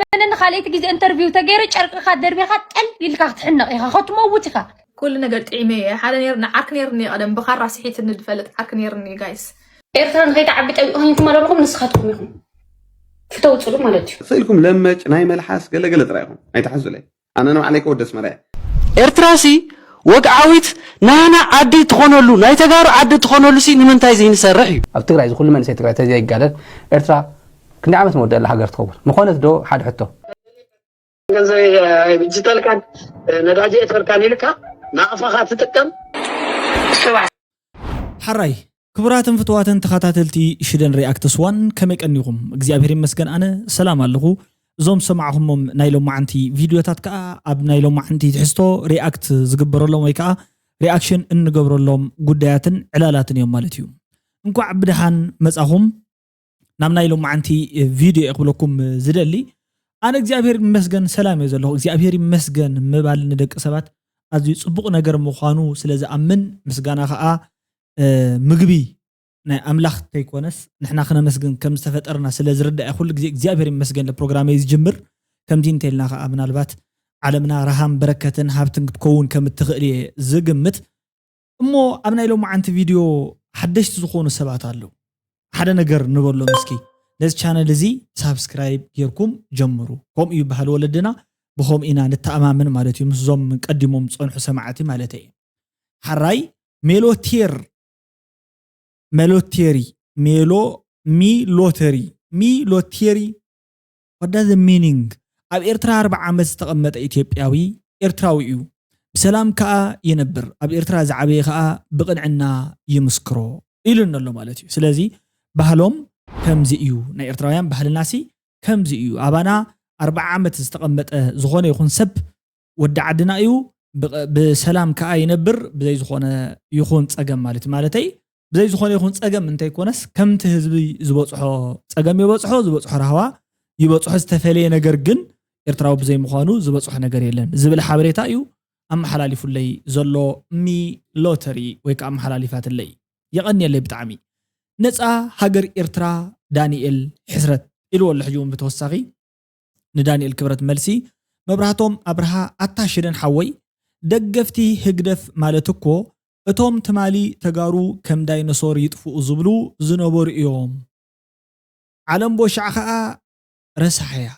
መነን ካልኣይቲ ግዜ ኢንተርቪው ተገይሩ ጨርቅኻ ደርቢኻ ጠል ኢልካ ክትሕነቕ ኢኻ ክትመውት ኢኻ። ኩሉ ነገር ጥዒመ እየ ሓደ ነር ንዓርክ ነርኒ ቀደም ብኻራ ስሒትኒ ዝፈልጥ ዓርክ ነርኒ ጋይስ። ኤርትራ ንኸይትዓቢ ጠቢቕኩም ኣለኹም ንስኻትኩም ኢኹም ክተውፅሉ ማለት እዩ። ስኢልኩም ለመጭ ናይ መልሓስ ገለገለ ጥራይ ኢኹም ኣይትሓዙለይ። ኣነ ንባዕለይ ከወደስ መርያ ኤርትራሲ ወግዓዊት ናና ዓዲ ትኾነሉ ናይ ተጋሩ ዓዲ ትኾነሉ ሲ ንምንታይ ዘይንሰርሕ እዩ? ኣብ ትግራይ እዚ ኩሉ መንእሰይ ትግራይ ተዘይጋደል ኤርትራ ክንደይ ዓመት መወደኣላ ሃገር ትኸውን ምኾነት ዶ? ሓደ ሕቶ። ገንዘብ ይጅተልካን ነዳጅ የትርካን ኢልካ ናቕፋኻ ትጥቀም። ሓራይ ክቡራትን ፍትዋትን ተኸታተልቲ ሽደን ሪኣክትስ ዋን ከመይ ቀኒኹም? እግዚኣብሔር ይመስገን ኣነ ሰላም ኣለኹ። እዞም ዝሰማዕኹሞም ናይ ሎማዓንቲ ቪድዮታት ከዓ ኣብ ናይ ሎማዓንቲ ትሕዝቶ ሪኣክት ዝግበረሎም ወይ ከዓ ሪኣክሽን እንገብረሎም ጉዳያትን ዕላላትን እዮም ማለት እዩ። እንኳዕ ብድሓን መጻኹም። ናብ ናይ ሎማዓንቲ ቪድዮ እየ ክብለኩም ዝደሊ። ኣነ እግዚኣብሔር ይመስገን ሰላም እየ ዘለኹ። እግዚኣብሔር ይመስገን ምባል ንደቂ ሰባት ኣዝዩ ጽቡቕ ነገር ምዃኑ ስለ ዝኣምን ምስጋና ከዓ ምግቢ ናይ ኣምላኽ እንተይኮነስ ንሕና ክነመስግን ከም ዝተፈጠርና ስለ ዝርዳእ ኩሉ ግዜ እግዚኣብሔር ይመስገን ለፕሮግራመይ ዝጅምር። ከምዚ እንተልና ከዓ ምናልባት ዓለምና ረሃም በረከትን ሃብትን ክትከውን ከም እትኽእል እየ ዝግምት። እሞ ኣብ ናይ ሎማዓንቲ ቪድዮ ሓደሽቲ ዝኾኑ ሰባት ኣለዉ። ሓደ ነገር ንበሎም እስኪ። ነዚ ቻነል እዚ ሳብስክራይብ ጌርኩም ጀምሩ። ከምኡ ይበሃል ወለድና፣ ብኸምኡ ኢና ንተኣማመን ማለት እዩ። ምስዞም ቀዲሞም ዝጸንሑ ሰማዕቲ ማለት እየ። ሓራይ ሜሎቴር ሜሎቴሪ ሜሎ ሚሎተሪ ሚሎቴሪ What does it meaning? ኣብ ኤርትራ ኣርብዓ ዓመት ዝተቐመጠ ኢትዮጵያዊ ኤርትራዊ እዩ። ብሰላም ከኣ ይነብር። ኣብ ኤርትራ ዝዓበየ ከኣ ብቕንዕና ይምስክሮ ኢሉኒ ኣሎ ማለት እዩ። ስለዚ ባህሎም ከምዚ እዩ። ናይ ኤርትራውያን ባህልና ሲ ከምዚ እዩ። ኣባና ኣርብዓ ዓመት ዝተቐመጠ ዝኾነ ይኹን ሰብ ወዲ ዓድና እዩ። ብቐ- ብሰላም ከኣ ይነብር ብዘይ ዝኾነ ይኹን ጸገም ማለት እዩ። ማለተይ ብዘይ ዝኾነ ይኹን ጸገም እንተይኮነስ ከምቲ ህዝቢ ዝበጽሖ ጸገም ይበጽሖ ዝበጽሖ ራህዋ ይበጽሖ ዝተፈለየ ነገር ግን ኤርትራዊ ብዘይ ምዃኑ ዝበጽሖ ነገር የለን ዝብል ሓበሬታ እዩ ኣመሓላሊፉለይ ዘሎ ሚሎተሪ ወይ ከዓ ኣመሓላሊፋትለይ። የቐንየለይ ብጣዕሚ። ነፃ ሃገር ኤርትራ ዳንኤል ሕስረት ኢልዎ ኣሎ ሕጂ እውን ብተወሳኺ ንዳንኤል ክብረት መልሲ መብራህቶም ኣብርሃ ኣታ ሽደን ሓወይ ደገፍቲ ህግደፍ ማለት እኮ እቶም ትማሊ ተጋሩ ከም ዳይኖሶር ይጥፍኡ ዝብሉ ዝነበሩ እዮም። ዓለም ቦሻዕ ከዓ ረሳሕ እያ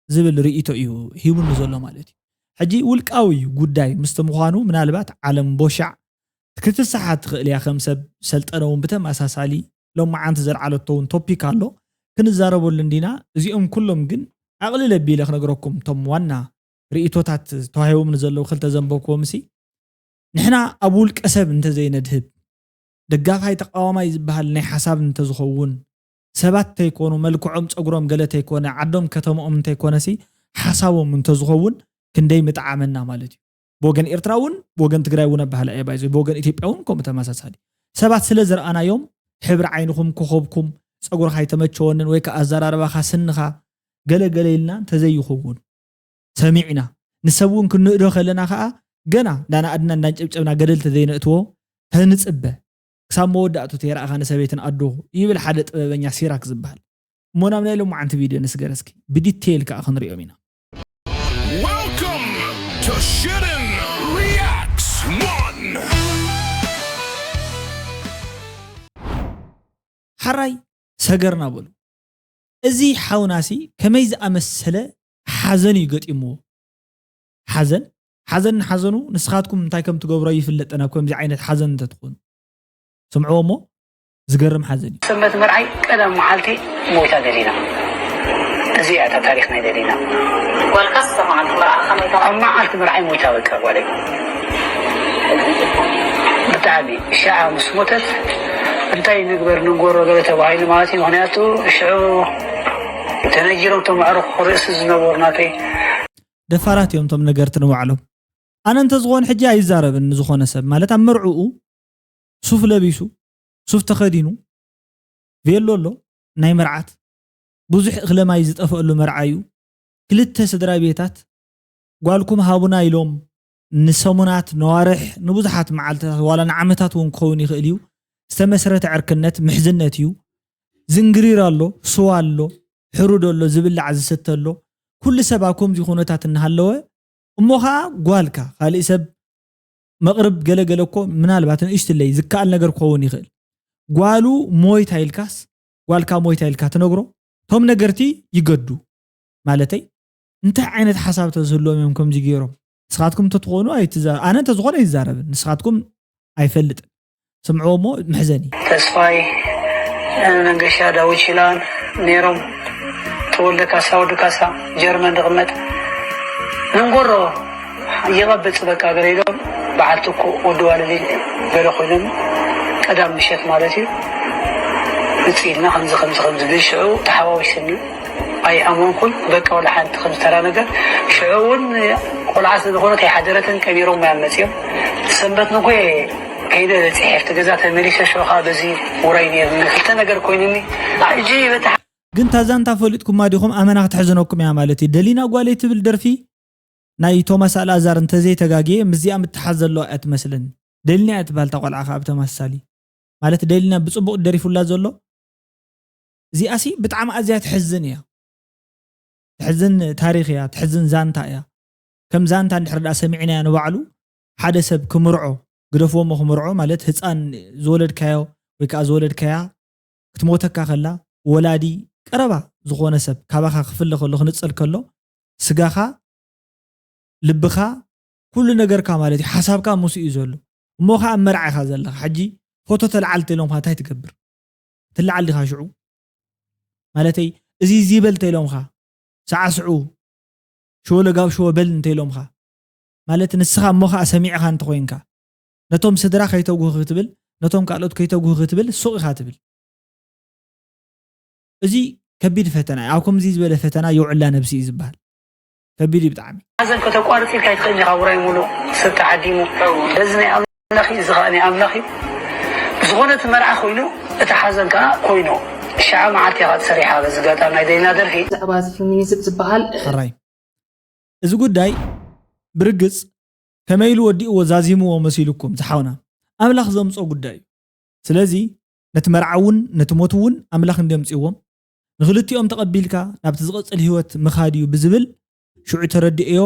ዝብል ርእይቶ እዩ ሂቡኒ ዘሎ ማለት እዩ። ሕጂ ውልቃዊ ጉዳይ ምስቲ ምዃኑ ምናልባት ዓለም ቦሻዕ ክትስሓት ትኽእል እያ ከም ሰብ ሰልጠነ እውን ብተመሳሳሊ ሎማዓንቲ ዘልዓለቶ እውን ቶፒክ ኣሎ ክንዛረበሉ እንዲና። እዚኦም ኩሎም ግን ኣቕልል ኣቢለ ክነግረኩም እቶም ዋና ርእይቶታት ተዋሂቦምኒ ዘለዉ ክልተ ዘንበብክዎም ሲ ንሕና ኣብ ውልቀ ሰብ እንተዘይነድህብ ደጋፋይ ተቃዋማይ ዝበሃል ናይ ሓሳብ እንተዝኸውን ሰባት እንተይኮኑ መልክዖም ፀጉሮም ገለ እንተይኮነ ዓዶም ከተምኦም እንተይኮነሲ ሓሳቦም እንተዝኸውን ክንደይ ምጠዓመና ማለት እዩ። ብወገን ኤርትራ እውን ብወገን ትግራይ እውን ኣባህላ እየ ባይዞ ብወገን ኢትዮጵያ እውን ከምኡ ተመሳሳሊ ሰባት ስለ ዝረኣናዮም ሕብሪ ዓይንኹም ኮኸብኩም ፀጉርኻ ኣይተመቸወንን ወይ ከዓ ኣዘራርባኻ ስንኻ ገለ ገለ ኢልና እንተዘይኸውን ሰሚዕና ንሰብ እውን ክንእዶ ከለና ከዓ ገና እንዳናኣድና እንዳንጨብጨብና ገደል ተዘይነእትዎ ተንፅበ ክሳብ መወዳእቱ ተይረኣኻ ንሰበይትን ኣዶ ይብል ሓደ ጥበበኛ ሲራክ ዝበሃል እሞ ናብ ናይ ሎማዓንቲ ቪድዮ ንስገር እስኪ ብዲቴይል ከዓ ክንሪኦም ኢና። Welcome to Shitten Reacts One. ሓራይ ሰገርና በሉ። እዚ ሓውናሲ ከመይ ዝኣመሰለ ሓዘን እዩ ገጢምዎ። ሓዘን ሓዘን ንሓዘኑ ንስኻትኩም እንታይ ከም ትገብሮ ይፍለጠን ኣብ ከምዚ ዓይነት ሓዘን እንተትኾኑ ስምዕዎ እሞ ዝገርም ሓዘን እዩ። ሰንበት መርዓይ ቀዳም መዓልቲ ሞይታ ደሊና። እዚኣ እታ ታሪኽ ናይ ደሊና። ጓልካስ እዛ መዓልቲ መርዓ ከመይ ተቐ- ኣብ መዓልቲ መርዓይ ሞይታ በቃ ጓለይ። ብጣዕሚ ሻዓ ምስ ሞተት እንታይ ንግበር ንጎሮ ገለ ተባሂሉ ማለት እዩ። ምክንያቱ ሽዑ ተነጊሮም ተማዕርኹ ርእሲ ዝነበሩ ናተይ ደፋራት እዮም እቶም ነገርቲ ንባዕሎም። ኣነ እንተዝኾን ሕጂ ኣይዛረብን ንዝኾነ ሰብ ማለት ኣብ መርዕኡ ሱፍ ለቢሱ ሱፍ ተኸዲኑ ቬሎ ኣሎ ናይ መርዓት ብዙሕ እኽለ ማይ ዝጠፈአሉ መርዓ እዩ። ክልተ ስድራ ቤታት ጓልኩም ሃቡና ኢሎም ንሰሙናት ነዋርሕ ንብዙሓት መዓልትታት ዋላ ንዓመታት እውን ክኸውን ይኽእል እዩ ዝተመስረተ ዕርክነት ምሕዝነት እዩ። ዝንግሪር ኣሎ ስዋ ኣሎ ሕሩድ ኣሎ ዝብላዕ ዝስተ ኣሎ ኩሉ ሰብ ኣብ ከምዚ ኩነታት እናሃለወ እሞ ኸዓ ጓልካ ካልእ ሰብ መቕርብ ገለ ገለ እኮ ምናልባት ንእሽትለይ ዝከኣል ነገር ክኸውን ይኽእል። ጓሉ ሞይታ ኢልካስ ጓልካ ሞይታ ኢልካ ትነግሮ? እቶም ነገርቲ ይገዱ። ማለተይ እንታይ ዓይነት ሓሳብ ተዝህልዎም እዮም ከምዚ ገይሮም? ንስኻትኩም እንተትኾኑ ኣይትዛ ኣነ እንተዝኾነ ኣይዛረብን። ንስኻትኩም ኣይፈልጥን። ስምዕዎ እሞ መሕዘኒ። ተስፋይ መንገሻ ዳዊት ሽላን ነይሮም። ተወልደ ካሳ ወዲ ካሳ ጀርመን ድቕመጥ መንጎሮ ይቐብጽ በቃ ገለ ኢሎም በዓል ትኩ ወዲ ዋልልኝ ገለ ኮይኖም ቀዳም ምሸት ማለት እዩ። ውፅኢልና ከምዚ ከምዚ ከምዚ ግን ሽዑ ተሓዋዊስኒ ኣይኣመንኩን። በቃ ወላ ሓንቲ ከምዚ ተራ ነገር ሽዑ እውን ቆልዓ ስለዝኾነ ከይሓደረትን ቀቢሮም እያ መፅኦም። ሰንበት ንጎ ከይደ በፂሐ ኣብቲ ገዛ ተመሊሰ ሽዑ ከዓ በዚ ውራይ ነይሩኒ ክልተ ነገር ኮይኑኒ ሕጂ በታ ግን እታ ዛንታ ፈሊጥኩማ ዲኹም? ኣመና ክትሕዝነኩም እያ ማለት እዩ። ደሊና ጓለይ ትብል ደርፊ ናይ ቶማስ ኣልኣዛር እንተዘይተጋግየ ምስዚኣ ምትሓዝ ዘለዋ እያ ትመስለኒ። ደሊና እያ ትበሃል እታ ቆልዓ ከዓ ብተመሳሳሊ። ማለት ደሊና ብፅቡቕ ደሪፉላ ዘሎ። እዚኣሲ ብጣዕሚ ኣዝያ ትሕዝን እያ። ትሕዝን ታሪኽ እያ፣ ትሕዝን ዛንታ እያ። ከም ዛንታ እንድሕር ደኣ ሰሚዕናያ ንባዕሉ ሓደ ሰብ ክምርዖ፣ ግደፍዎ እሞ ክምርዖ ማለት ህፃን ዝወለድካዮ ወይ ከዓ ዝወለድካያ ክትሞተካ ከላ ወላዲ ቀረባ ዝኾነ ሰብ ካባኻ ክፍለ ከሎ ክንጸል ከሎ ስጋኻ ልብኻ ኩሉ ነገርካ ማለት እዩ ሓሳብካ ምስኡ እዩ ዘሎ እሞ ኸዓ ኣብ መርዓ ኢኻ ዘለኻ ሕጂ ፎቶ ተልዓል ተኢሎምኻ እንታይ ትገብር ትልዓል ዲኻ ሽዑ ማለተይ እዚ እዚ በል ተኢሎምኻ ሰዓስዑ ሽወ ለጋብ ሽወ በል እንተኢሎምኻ ማለት ንስኻ እሞ ኸዓ ሰሚዕኻ እንተኾይንካ ነቶም ስድራ ከይተጉህ ክትብል ነቶም ካልኦት ከይተጉህ ክትብል ሱቕ ኢኻ ትብል እዚ ከቢድ ፈተና እዩ ኣብ ከምዚ ዝበለ ፈተና የውዕላ ነብሲ እዩ ዝበሃል ከቢድ እዩ ብጣዕሚ ሓዘን ከተቋርፅ ኢልካ ይትኽእል ኢኻ ውራይ ሙሉእ ሰብ ተዓዲሙ በዚ ናይ ኣምላኽ እዩ እዚ ኸዓ ናይ ኣምላኽ እዩ ዝኾነ እቲ መርዓ ኮይኑ እቲ ሓዘን ከዓ ኮይኑ ሸዓ መዓልቲ ኢኻ ትሰሪሓ በዚ ጋጣሚ ናይ ደይና ደርፊ ብዛዕባ እዚ ፌሚኒዝም ዝበሃል ሕራይ እዚ ጉዳይ ብርግጽ ከመይ ኢሉ ወዲእዎ ዛዚምዎ መሲሉኩም ዝሓውና ኣምላኽ ዘምጾ ጉዳይ እዩ ስለዚ ነቲ መርዓ እውን ነቲ ሞት እውን ኣምላኽ እንዲየምጽእዎም ንኽልቲኦም ተቐቢልካ ናብቲ ዝቐጽል ህይወት ምኻድ እዩ ብዝብል ሽዑ ተረዲኤዮ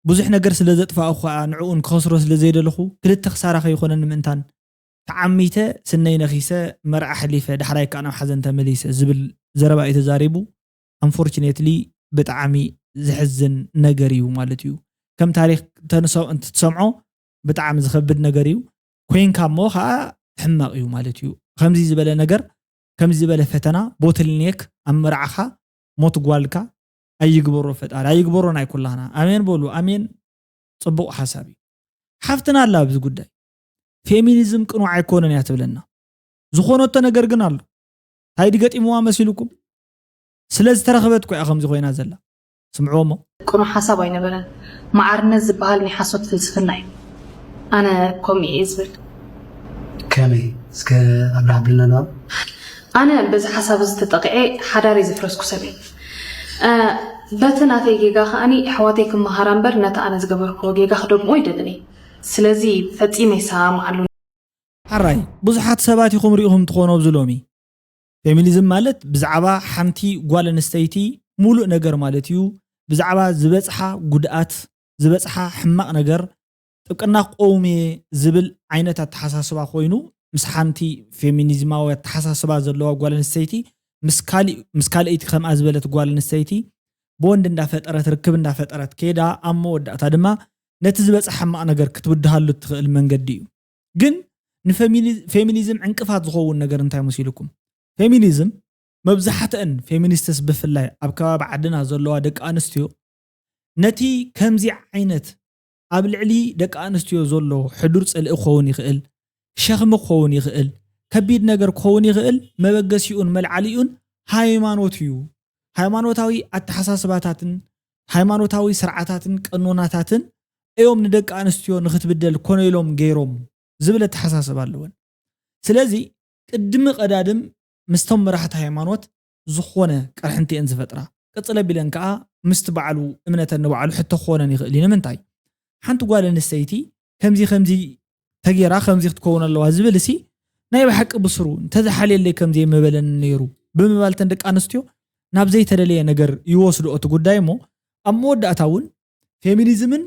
ብዙሕ ነገር ስለ ዘጥፋእኹ ከዓ ንዕኡን ክኸስሮ ስለ ዘይደለኹ ክልተ ክሳራ ከይኾነኒ ምእንታን ተዓሚተ ስነይ ነኺሰ መርዓ ኣሕሊፈ ዳሕራይ ከዓ ናብ ሓዘን ተመሊሰ ዝብል ዘረባ እዩ ተዛሪቡ unfortunately ብጣዕሚ ዘሕዝን ነገር እዩ ማለት እዩ ከም ታሪክ ተንሰው እንትትሰምዖ ብጣዕሚ ዝኸብድ ነገር እዩ ኮይንካ እሞ ከዓ ሕማቕ እዩ ማለት እዩ ከምዚ ዝበለ ነገር ከምዚ ዝበለ ፈተና bottleneck ኣብ መርዓኻ ሞት ጓልካ ኣይግበሮ ፈጣሪ ኣይግበሮ ናይ ኩላና ኣሜን በሉ ኣሜን ፅቡቕ ሓሳብ እዩ ሓፍትና ኣላ ኣብዚ ጉዳይ ፌሚኒዝም ቅኑዕ ኣይኮነን እያ ትብለና ዝኾነቶ ነገር ግን ኣሎ እንታይ ድገጢምዋ መሲልኩም ስለ ዝተረኽበት እኮ እያ ከምዚ ኮይና ዘላ ስምዕዎ እሞ ቅኑዕ ሓሳብ ኣይነበረን ማዓርነት ዝበሃል ናይ ሓሶት ፍልስፍና እዩ ኣነ ከምኡ እየ ዝብል ከመይ እስከ ኣብርሃ ብልና ዶ ኣነ በዚ ሓሳብ እዚ ተጠቂዐ ሓዳረይ ዘፍረስኩ ሰብ እየ በቲ ናተይ ጌጋ ከኣኒ ኣሕዋተይ ክመሃራ እምበር ነቲ ኣነ ዝገበርክዎ ጌጋ ክደግምኦ ኣይደልን እየ ስለዚ ፈጺመ ይሰማምዓሉ ሕራይ ብዙሓት ሰባት ኢኹም ሪኢኹም ትኾኑ ኣብዚ ሎሚ ፌሚኒዝም ማለት ብዛዕባ ሓንቲ ጓል ኣንስተይቲ ሙሉእ ነገር ማለት እዩ ብዛዕባ ዝበፅሓ ጉድኣት ዝበፅሓ ሕማቕ ነገር ጥብቅና ክቆውም እየ ዝብል ዓይነት ኣተሓሳስባ ኮይኑ ምስ ሓንቲ ፌሚኒዝማዊ ኣተሓሳስባ ዘለዋ ጓል ኣንስተይቲ ምስ ካልእይቲ ከምኣ ዝበለት ጓል ኣንስተይቲ ቦንድ እንዳፈጠረት ርክብ እንዳፈጠረት ከይዳ ኣብ መወዳእታ ድማ ነቲ ዝበፅሕ ሕማቕ ነገር ክትብድሃሉ እትኽእል መንገዲ እዩ ግን ንፌሚኒዝም ዕንቅፋት ዝኸውን ነገር እንታይ መሲልኩም ፌሚኒዝም መብዛሕትአን ፌሚኒስትስ ብፍላይ ኣብ ከባቢ ዓድና ዘለዋ ደቂ ኣንስትዮ ነቲ ከምዚ ዓይነት ኣብ ልዕሊ ደቂ ኣንስትዮ ዘሎ ሕዱር ጽልኢ ክኸውን ይኽእል፣ ሸኽሚ ክኸውን ይኽእል፣ ከቢድ ነገር ክኸውን ይኽእል፣ መበገሲኡን መልዓሊኡን ሃይማኖት እዩ። ሃይማኖታዊ ኣተሓሳስባታትን ሃይማኖታዊ ስርዓታትን ቀኖናታትን እዮም ንደቂ ኣንስትዮ ንኽትብደል ኮነ ኢሎም ገይሮም ዝብል ኣተሓሳስባ ኣለወን። ስለዚ ቅድሚ ቀዳድም ምስቶም መራሕቲ ሃይማኖት ዝኾነ ቅርሕንቲ እየን ዝፈጥራ። ቅፅል ኣቢለን ከዓ ምስቲ በዓሉ እምነተን ንባዕሉ ሕቶ ክኾነን ይኽእል እዩ። ንምንታይ? ሓንቲ ጓል ኣንስተይቲ ከምዚ ከምዚ ተገይራ ከምዚ ክትከውን ኣለዋ ዝብል እሲ ናይ ብሓቂ ብስሩ እንተዝሓልየለይ ከምዚ ኣይምበለኒ ነይሩ ብምባል እተን ደቂ ኣንስትዮ ናብ ዘይተደለየ ነገር ይወስድኦ እቲ ጉዳይ እሞ ኣብ መወዳእታ እውን ፌሚኒዝምን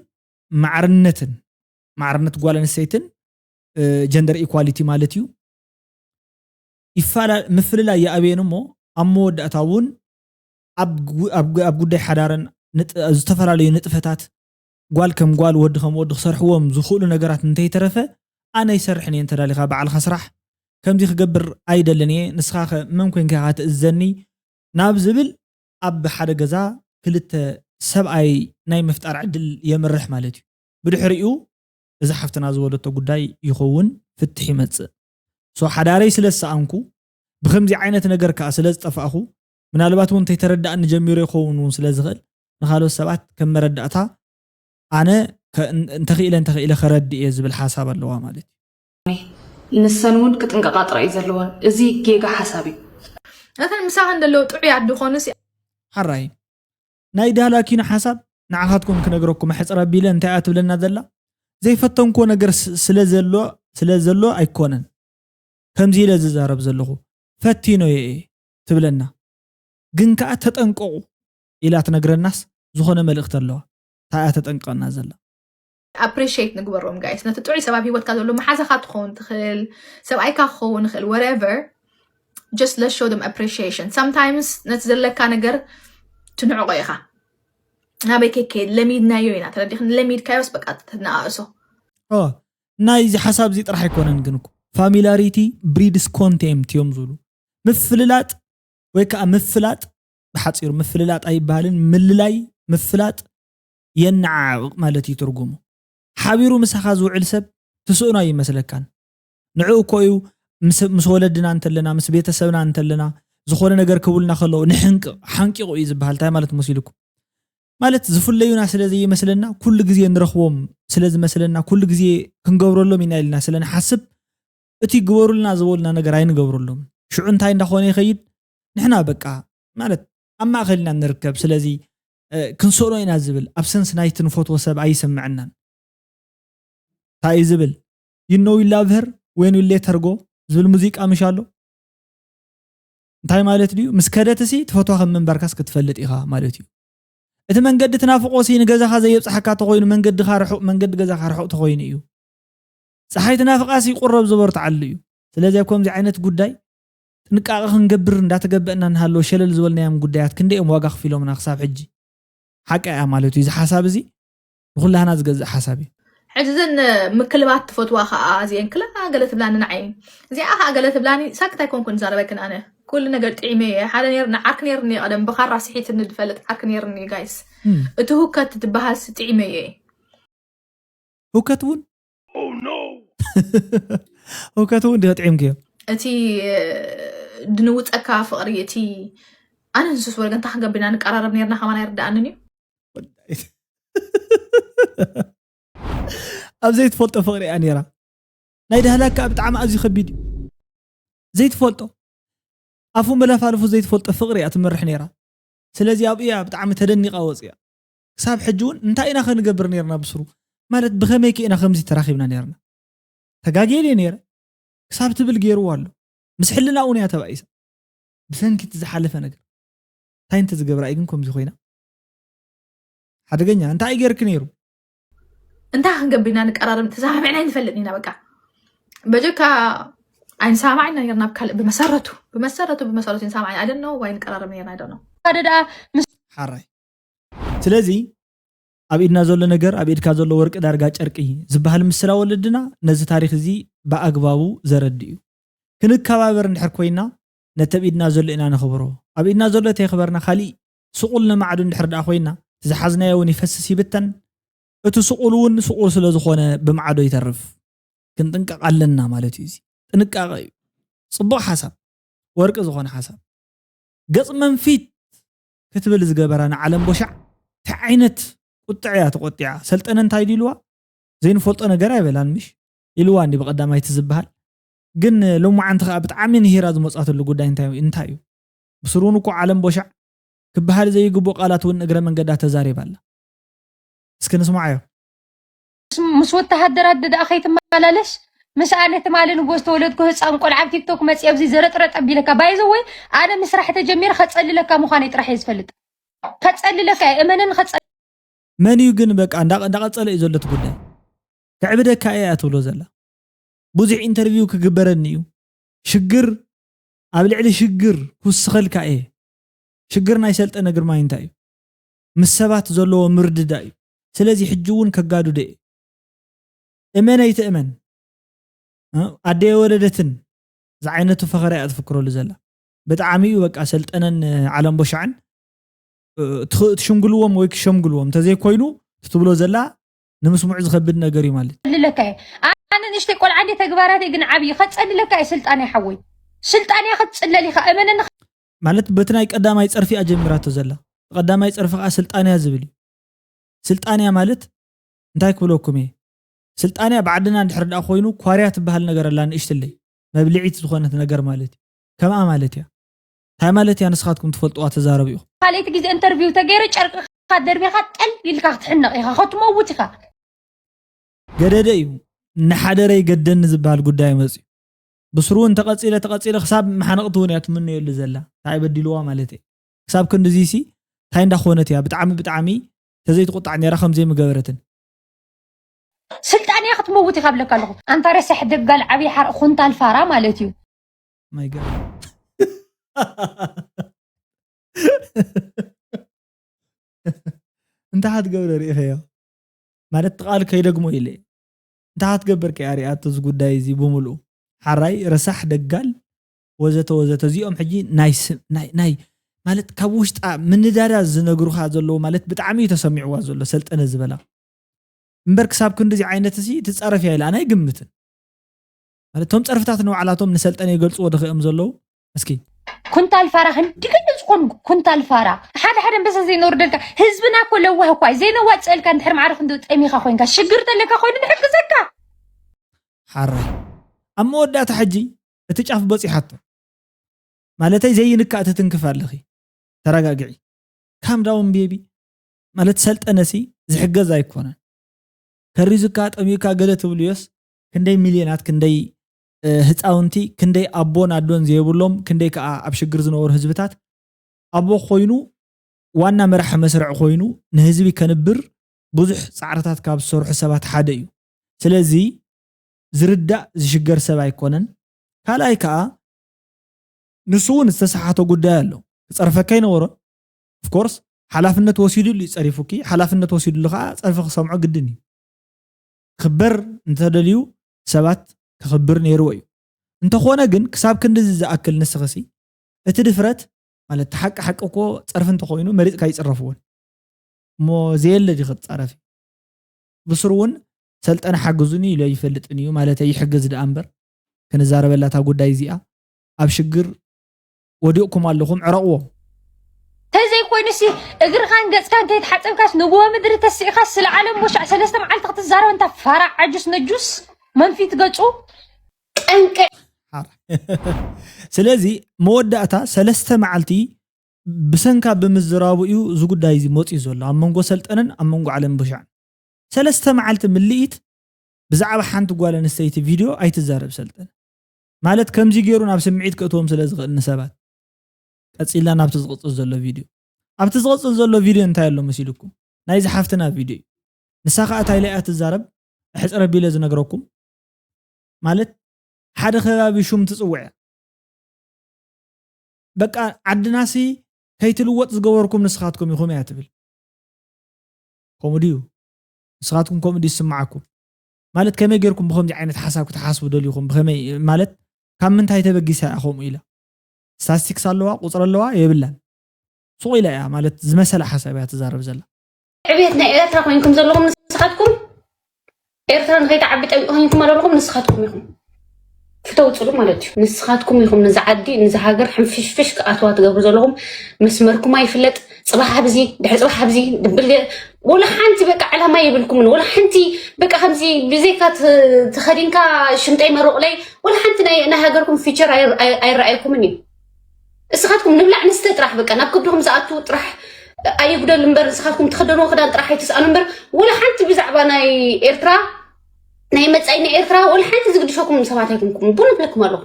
ማዕርነትን፣ ማዕርነት ጓል ኣንስተይትን ጀንደር ኢኳሊቲ ማለት እዩ፣ ይፋላ- ምፍልላይ ይኣብየን እሞ፣ ኣብ መወዳእታ እውን ኣብ ጉ- ኣብ ግ- ኣብ ጉዳይ ሓዳረን ንጥ- ዝተፈላለዩ ንጥፈታት ጓል ከም ጓል ወዲ ከም ወዲ ክሰርሕዎም ዝኽእሉ ነገራት እንተይተረፈ፣ ኣነ ይሰርሕን እየ፣ እንተዳሊኻ ባዕልኻ ስራሕ፣ ከምዚ ክገብር ኣይደልን እየ፣ ንስኻ ከ መን ኮንካ ኢኻ ትእዝዘኒ ናብ ዝብል፣ ኣብ ሓደ ገዛ ክልተ ሰብኣይ ናይ ምፍጣር ዕድል የምርሕ ማለት እዩ። ብድሕሪኡ እዚ ሓፍትና ዝበለቶ ጉዳይ ይኸውን፣ ፍትሕ ይመጽእ። ሶ ሓዳረይ ስለ ዝሰኣንኩ፣ ብከምዚ ዓይነት ነገር ከኣ ስለ ዝጠፋእኹ፣ ምናልባት እውን እንተይተረዳእኒ ጀሚሩ ይኸውን እውን ስለ ዝኽእል፣ ንኻልኦት ሰባት ከም መረዳእታ ኣነ ከ- እን- እንተኽኢለ እንተኽኢለ ከረድእ እየ ዝብል ሓሳብ ኣለዋ ማለት እዩ። ንሰን እውን ክጥንቀቓ ጥራይ እዩ ዘለወን። እዚ ጌጋ ሓሳብ እዩ። እተን ምሳኸን ዘለዉ ጥዑያት ድኾኑስ ሓራይ ናይ ዳህላኪኖ ሓሳብ ንዓኻትኩም ክነግረኩም ሕፅር ኣቢለ እንታይ እያ ትብለና ዘላ? ዘይፈተንክዎ ነገር ስ- ስለ ዘሎ ስለ ዘሎ ኣይኮነን ከምዚ ኢለ ዝዛረብ ዘለኹ፣ ፈቲኖ እየ ትብለና። ግን ከኣ ተጠንቀቑ ኢላ ትነግረናስ ዝኾነ መልእኽቲ ኣለዋ። እንታይ እያ ተጠንቀቐና ዘላ? ኣፕሪሽት ንግበሮም ጋይስ። ነቲ ጥዑይ ሰብ ኣብ ሂወትካ ዘሎ መሓዛኻ ትኸውን ትኽእል፣ ሰብኣይካ ክኸውን ይኽእል፣ whatever, just let's show them appreciation. Sometimes ነቲ ዘለካ ነገር ትንዕቆ ኢኻ። ናበይ ከይከይድ ለሚድናዮ ኢና፣ ተረዲኽኒ? ለሚድካዮስ በቃ ትነኣእሶ። ኦ፣ ናይዚ ሓሳብ እዚ ጥራሕ ኣይኮነን ግን እኮ፣ ፋሚላሪቲ ብሪድስ ኮንቴምት እዮም ዝብሉ። ምፍልላጥ ወይ ከዓ ምፍላጥ፣ ብሓፂሩ ምፍልላጥ ኣይበሃልን፣ ምልላይ፣ ምፍላጥ የነዓዕቕ ማለት እዩ ትርጉሙ። ሓቢሩ ምሳኻ ዝውዕል ሰብ ትስእኖ ኣይመስለካን። ንዕኡ እኮ እዩ ምስ ምስ ወለድና እንተለና ምስ ቤተሰብና እንተለና ዝኾነ ነገር ክብሉና ከለዉ ንሕንቅቕ፣ ሓንቂቑ እዩ ዝበሃል። እንታይ ማለት መሲልኩም? ማለት ዝፍለዩና ስለ ዘይመስለና፣ ኩሉ ግዜ ንረኽቦም ስለ ዝመስለና፣ ኩሉ ግዜ ክንገብረሎም ኢና ኢልና ስለ ንሓስብ፣ እቲ ግበሩልና ዝበሉና ነገር ኣይንገብረሎም። ሽዑ እንታይ እንዳኾነ ይኸይድ? ንሕና በቃ ማለት ኣብ ማእኸል ኢና ንርከብ። ስለዚ እ፣ ክንስእኖ ኢና ዝብል ኣብሰንስ ናይቲ ንፈትዎ ሰብ ኣይስምዐናን። እንታይ እዩ ዝብል? You know you love her when you let her go ዝብል ሙዚቃ ምሽ ኣሎ? እንታይ ማለት ድዩ? ምስ ከደትሲ ትፈትዋ ከም ምንባርካስ ክትፈልጥ ኢኻ ማለት እዩ። እቲ መንገዲ ትናፍቆሲ ንገዛኻ ዘየብፅሓካ ተኾይኑ መንገድኻ ርሑቕ፣ መንገዲ ገዛኻ ርሑቕ ተኾይኑ እዩ። ፀሓይ ትናፍቃሲ ቁረብ ዝበርትዓሉ እዩ። ስለዚ ኣብ ከምዚ ዓይነት ጉዳይ ጥንቃቐ ክንገብር እንዳተገበእና እናሃለወ ሸለል ዝበልናዮም ጉዳያት ክንደይ እዮም ዋጋ ከፊሎምና ክሳብ ሕጂ። ሓቂ እያ ማለት እዩ። እዚ ሓሳብ እዚ ንኩላህና ዝገዝእ ሓሳብ እዩ። ሕጂ እዘን ምክልባት ትፈትዋ ከዓ እዚአን ክላ ገለ ትብላኒ ንዓይ። እዚኣ ከዓ ገለ ትብላኒ ሳክት ኣይኮንኩን ዛረበክን ኣነ። ኩሉ ነገር ጥዒመ እየ። ሓደ ነይርኒ ዓርኪ ነይርኒ ቀደም ብኻራ ስሒትኒ ዝፈልጥ ዓርኪ ነይርኒ ጋይስ። እም። እቲ ሁከት ትበሃልሲ ጥዒመ እየ። ህውከት እውን ህውከት እውን ዲኸ ጥዒምክዮ? እቲ ድንውፀካ ፍቕሪ እቲ ኣነ ንሱስ ወርገ እንታይ ክንገብር ኢና ንቀራረብ ነርና ከማን ኣይርድኣንን እዩ። ኣብ ዘይትፈልጦ ፍቕሪ እያ ነይራ። ናይ ዳህላክ ከዓ ብጣዕሚ ኣዝዩ ከቢድ እዩ። ዘይትፈልጦ ኣፉ መለፋልፉ ዘይትፈልጦ ፍቕሪ እያ ትመርሕ ነይራ። ስለዚ ኣብኡ እያ ብጣዕሚ ተደኒቓ ወፂኣ። ክሳብ ሕጂ እውን እንታይ ኢና ከንገብር ነርና ብስሩ? ማለት ብኸመይ ከ ኢና ከምዚ ተራኺብና ነርና? ተጋግየ ድየ ነይረ? ክሳብ ትብል ገይርዋ ኣሎ። ምስ ሕልናኡ እውን እያ ተባኢሳ። ብሰንኪ እቲ ዝሓለፈ ነገር እንታይ እንተዝገብራ እዩ ግን ከምዚ ኮይና? ሓደገኛ። እንታይ እዩ ገይርኪ ነይሩ? እንታይ ክንገብር ኢና ንቀራረብ? ተሰማሚዕና ኣይንፈልጥን ኢና በቃ። በጀካ ኣይንሰማማዕን ኢና ነርና ኣብ ካልእ ብመሰረቱ ብመሰረቱ ብመሰረቱ ኣይንሰማማዕን። I don't know why ንቀራረብ ነርና። I don't know። ሓደ ደኣ ሓራይ። ስለዚ ኣብ ኢድና ዘሎ ነገር ኣብ ኢድካ ዘሎ ወርቂ ዳርጋ ጨርቂ ዝበሃል ምስላ ወለድና ነዚ ታሪኽ እዚ ብኣግባቡ ዘረድእ እዩ። ክንከባበር እንድሕር ኮይና ነቲ ኣብ ኢድና ዘሎ ኢና ነኽብሮ። ኣብ ኢድና ዘሎ ተየኽበርና ካሊእ ስቑል ንማዕዱ እንድሕር ደኣ ኮይና እቲ ዝሓዝናዮ እውን ይፈስስ ይብተን። እቲ ስቑል እውን ስቑል ስለ ዝኾነ ብማዕዶ ይተርፍ። ክንጥንቀቕ ኣለና ማለት እዩ። እዚ ጥንቃቐ እዩ። ፅቡቕ ሓሳብ፣ ወርቂ ዝኾነ ሓሳብ። ገፅ መንፊት ክትብል ዝገበራ ንዓለም ቦሻዕ እንታይ ዓይነት ቁጥዕ እያ ተቆጢዓ? ሰልጠነ እንታይ ድዩ ኢልዋ? ዘይንፈልጦ ነገር ኣይበላን ምሽ ኢልዋ እንዲ ብቐዳማይቲ ዝበሃል። ግን ሎማዓንቲ ከዓ ብጣዕሚ ንሂራ ዝመፃትሉ ጉዳይ እንታይ እንታይ እዩ? ብስሩን እኮ ዓለም ቦሻዕ ክበሃል ዘይግብኦ ቃላት እውን እግረ መንገዳ ተዛሪባ ኣላ። እስኪ ንስማዓዮ። ምስ ወተሃደራት ደኣ ከይትመላለሽ። ምስ ኣነ ትማሊ ንጎ ዝተወለድኩ ህፃን ቆልዓ ኣብ ቲክቶክ መፂ ኣብዚ ዘረጥረጥ ኣቢለካ ባይዘ ወይ ኣነ ምስራሕ ተጀሚረ ከፀልለካ ምዃነይ ጥራሕ እየ ዝፈልጥ። ከፀልለካ እየ እመነን ከፀ መን እዩ ግን በቃ እንዳ- እንዳቐጸለ እዩ ዘሎ እቲ ጉዳይ። ከዕብደካ እየ እያ ትብሎ ዘላ። ብዙሕ ኢንተርቪው ክግበረኒ እዩ። ሽግር ኣብ ልዕሊ ሽግር ክውስኸልካ እየ። ሽግር ናይ ሰልጠነ ግርማይ እንታይ እዩ? ምስ ሰባት ዘለዎ ምርድዳ እዩ። ስለዚ ሕጂ እውን ከጋድዶ እየ። እመነይ ትእመን ኣደ የወለደትን ዝዓይነቱ ፈኸራ እያ ትፍክረሉ ዘላ። ብጣዕሚ እዩ በቃ ሰልጠነን ዓለም ቦሻዕን ትሽምግልዎም ወይ ክሸምግልዎም እንተዘይኮይኑ ትብሎ ዘላ ንምስምዑ ዝኸብድ ነገር እዩ ማለት። ልለካ እየ ኣነ ንእሽተይ ቆልዓ እንደ ተግባራተይ ግን ዓብዪ ከፀልለካ እየ። ስልጣን እየ ሓወይ ስልጣን እያ ክትፅለል ኢኻ እመነኒ። ማለት በቲ ናይ ቀዳማይ ፀርፊ እያ ጀሚራቶ ዘላ። ቀዳማይ ፀርፊ ከዓ ስልጣን እያ ዝብል እዩ። ስልጣን እያ ማለት እንታይ ክብለኩም እየ? ስልጣን እያ ብዓድና እንድሕር ደኣ ኮይኑ ኳርያ ትበሃል ነገር ኣላ ንእሽትለይ መብልዒት ዝኾነት ነገር ማለት እዩ። ከምኣ ማለት እያ። እንታይ ማለት እያ ንስኻትኩም ትፈልጥዋ ተዛረቡ ኢኹም። ካልኣይቲ ግዜ ኢንተርቪው ተገይሩ ጨርቅኻ ደርቢኻ ጠል ኢልካ ክትሕነቕ ኢኻ ክትመውት ኢኻ። ገደደ እዩ ንሓደረይ ገደኒ ዝበሃል ጉዳይ መፅዩ። ብስሩ እውን ተቐፂለ ተቐፂለ ክሳብ መሓነቕቲ እውን እያ ትምነየሉ ዘላ እንታይ በዲልዋ ማለት እየ። ክሳብ ክንድዚ ሲ እንታይ እንዳኾነት እያ ብጣዕሚ ብጣዕሚ ተዘይትቁጣዕ ነራ ከምዘይምገበረትን። ስልጣን እያ ክትመውት ኢኻ ብለካ ኣለኹ። ኣንታ ረሳሕ ደጋል ዓብዪ ሓርእ ኩንታል ፋራ ማለት እዩ። My God። እንታይ ክትገብረ ርኢኸዮ? ማለት እቲ ቃል ከይደግሞ ኢለ እንታይ ክትገብር ከያ ሪኣቶ እዚ ጉዳይ እዚ ብምልኡ ሓራይ ረሳሕ ደጋል ወዘተ ወዘተ እዚኦም ሕጂ ናይ ስ- ናይ ናይ ማለት ካብ ውሽጣ ምንዳዳ ዝነግሩኻ ዘለዉ ማለት ብጣዕሚ እዩ ተሰሚዕዋ ዘሎ ሰልጠነ ዝበላ እምበር ክሳብ ክንድዚ ዓይነት እዚ ትፃረፍ እያ ኢለ ኣነ ኣይግምትን። ማለት እቶም ፀርፍታት ንባዕላቶም ንሰልጠነ ይገልፅዎ ድኽኦም ዘለዉ እስኪ ኩንታል ፋራ ክንዲ ገለ ዝኾን ኩንታል ፋራ ሓደ ሓደ ኣንበሳ ዘይነውርደልካ ህዝብና እኮ ለዋህ እኳ እዩ ዘይነዋፅአልካ እንድሕር ማዕረ ክንዲ ጠሚኻ ኮይንካ ሽግር ተለካ ኮይኑ ንሕግዘካ። ሓራይ ኣብ መወዳእታ ሕጂ እቲ ጫፍ በፂሓቶ ማለተይ ዘይንካእ ትትንክፍ ኣለኺ ተረጋግዒ calm down baby። ማለት ሰልጠነሲ ዝሕገዝ ኣይኮነን ከሪዙካ ጠሚዩካ ገለ ትብልዮስ ክንደይ ሚልዮናት ክንደይ ህፃውንቲ ክንደይ ኣቦን ኣዶን ዘይብሎም ክንደይ ከዓ ኣብ ሽግር ዝነበሩ ህዝብታት ኣቦ ኮይኑ ዋና መራሒ መስርዕ ኮይኑ ንህዝቢ ከንብር ብዙሕ ፃዕርታት ካብ ዝሰርሑ ሰባት ሓደ እዩ። ስለዚ ዝርዳእ ዝሽገር ሰብ ኣይኮነን። ካልኣይ ከዓ ንሱ እውን ዝተሰሓቶ ጉዳይ ኣሎ። ክፀርፈካ ይነበሮ ኦፍኮርስ ሓላፍነት ወሲዱሉ እዩ ፀሪፉኪ። ሓላፍነት ወሲዱሉ ከዓ ፀርፊ ክሰምዖ ግድን እዩ። ክበር እንተደልዩ ሰባት ክኽብር ነይርዎ እዩ። እንተኾነ ግን ክሳብ ክንድዚ ዝኣክል ንስኽሲ እቲ ድፍረት ማለት ተሓቂ ሓቂ እኮ ፀርፊ እንተኾይኑ መሪፅካ ይፅረፍዎን እሞ ዘየለ ዲኺ ትፃረፊ። ብስሩ እውን ሰልጠነ ሓግዙኒ ኢሉ ኣይፈልጥን እዩ ማለት ይሕግዝ ደኣ እምበር ክንዛረበላ እታ ጉዳይ እዚኣ ኣብ ሽግር ወዲቕኩም ኣለኹም ዕረቕዎም። ተዘይኮይኑሲ እግርኻን ገፅካን ከይተሓፀብካስ ንጎቦ ምድሪ ተሲእኻስ ስለ ዓለም ቦሻዕ ሰለስተ መዓልቲ ክትዛረብ እንታ ፋራ ዓጁስ ነጁስ መንፊት ገፁ ጠንቀ ስለዚ መወዳእታ ሰለስተ መዓልቲ ብሰንካ ብምዝራቡ እዩ እዚ ጉዳይ እዚ መፅዩ ዘሎ ኣብ መንጎ ሰልጠነን ኣብ መንጎ ዓለም ቦሻዕን ሰለስተ መዓልቲ ምልኢት ብዛዕባ ሓንቲ ጓል ኣንስተይቲ ቪድዮ ኣይትዛረብ ሰልጠነ ማለት ከምዚ ገይሩ ናብ ስምዒት ከእትዎም ስለ ዝኽእል ንሰባት ቀፂልና ናብቲ ዝቕፅል ዘሎ ቪድዮ ኣብቲ ዝቕፅል ዘሎ ቪድዮ እንታይ ኣሎ መሲልኩም ናይዚ ሓፍትና ቪድዮ እዩ ንሳ ከዓ እንታይ ኢላ እያ ትዛረብ ሕፅር ኣቢለ ዝነግረኩም ማለት ሓደ ከባቢ ሹም ትፅውዕ እያ በቃ ዓድናሲ ከይትልወጥ ዝገበርኩም ንስኻትኩም ኢኹም እያ ትብል ከምኡ ድዩ ንስኻትኩም ከምኡ ድዩ ዝስምዓኩም ማለት ከመይ ጌርኩም ብከምዚ ዓይነት ሓሳብ ክትሓስቡ ደሊኹም ብከመይ ማለት ካብ ምንታይ ተበጊሳ እያ ከምኡ ኢላ ስታስቲክስ ኣለዋ ቁፅሪ ኣለዋ የብላን ሱቕ ኢላ እያ ማለት ዝመሰላ ሓሳብ እያ ትዛረብ ዘላ ዕብየት ናይ ኤርትራ ኮይንኩም ዘለኹም ንስኻትኩም ኤርትራ ንኸይትዓቢ ጠቢቑ ኮይንኩም ኣለኹም ንስኻትኩም ኢኹም ክተውፅሉ ማለት እዩ ንስኻትኩም ኢኹም ንዚ ዓዲ ንዚ ሃገር ሕንፍሽፍሽ ክኣትዋ ትገብሩ ዘለኹም መስመርኩም ኣይፍለጥ ፅባሕ ኣብዚ ድሕሪ ፅባሕ ኣብዚ ድብል ወላ ሓንቲ በቃ ዕላማ የብልኩምን ወላ ሓንቲ በቃ ከምዚ ብዘይካ ተኸዲንካ ሽምጠይ መረቑለይ ወላ ሓንቲ ናይ ሃገርኩም ፊቸር ኣይረኣየኩምን እዩ እስኻትኩም ንብላዕ ንስተ ጥራሕ በቃ ናብ ከብድኹም ዝኣቱ ጥራሕ ኣይጉደል እምበር ንስኻትኩም ትኽደንዎ ክዳን ጥራሕ ኣይትስኣኑ እምበር ወላ ሓንቲ ብዛዕባ ናይ ኤርትራ ናይ መጻኢ ናይ ኤርትራ ወላ ሓንቲ ዝግድሸኩም ሰባት ኣይኮንኩም ቡን እብለኩም ኣለኹ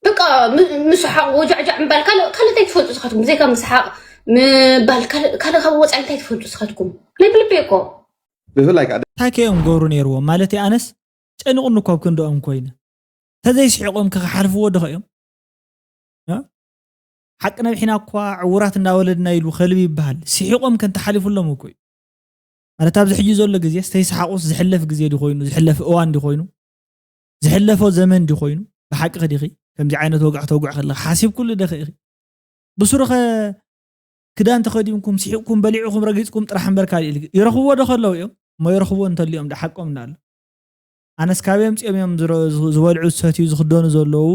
በቃ ምስሓቕ ወጃዕጃዕ ምባል ካልእ እንታይ ትፈልጡ ንስኻትኩም ብዘይካ ምስሓቕ ምባል ካልእ ካልእ ካብ ወፃኢ እንታይ ትፈልጡ ስኻትኩም? ናይ ብልቢ እኮ። ብፍላይ ከዓ እንታይ ከዮም ገብሩ ነይርዎም ማለት ኣነስ ጨኒቑኒ እኮ ኣብ ክንድኦም ኮይነ ተዘይስሒቖም ክሓልፍዎ ዶ ኸዮም? እ? ሓቂ ነብሒና እኳ ዕውራት እንዳወለድና ኢሉ ከልቢ ይበሃል። ስሒቖም ከንተሓሊፉሎም እኮ እዩ። ማለት ኣብዚ ሕጂ ዘሎ ግዜ ዝተይሰሓቑስ ዝሕለፍ ግዜ ዲኾይኑ ዝሕለፍ እዋን ዲኾይኑ ዝሕለፎ ዘመን ዲኾይኑ ብሓቂ ኸዲኺ ከምዚ ዓይነት ወግዕ ተውግዕ ከለኻ ሓሲብኩሉ ደኸ ኢኺ ብስሩኸ ክዳን ተኸዲንኩም ስሒቕኩም በሊዕኹም ረጊፅኩም ጥራሕ እምበር ካልእ ኢልክ ይረኽብዎ ዶ ከለዉ እዮም እሞ ይረኽብዎ እንተልዮም ዶ ሓቆም እንዳኣሉ ኣነስ ካበይ ኣምፂኦም እዮም ዝበልዑ ዝሰትዩ ዝኽደኑ ዘለዉ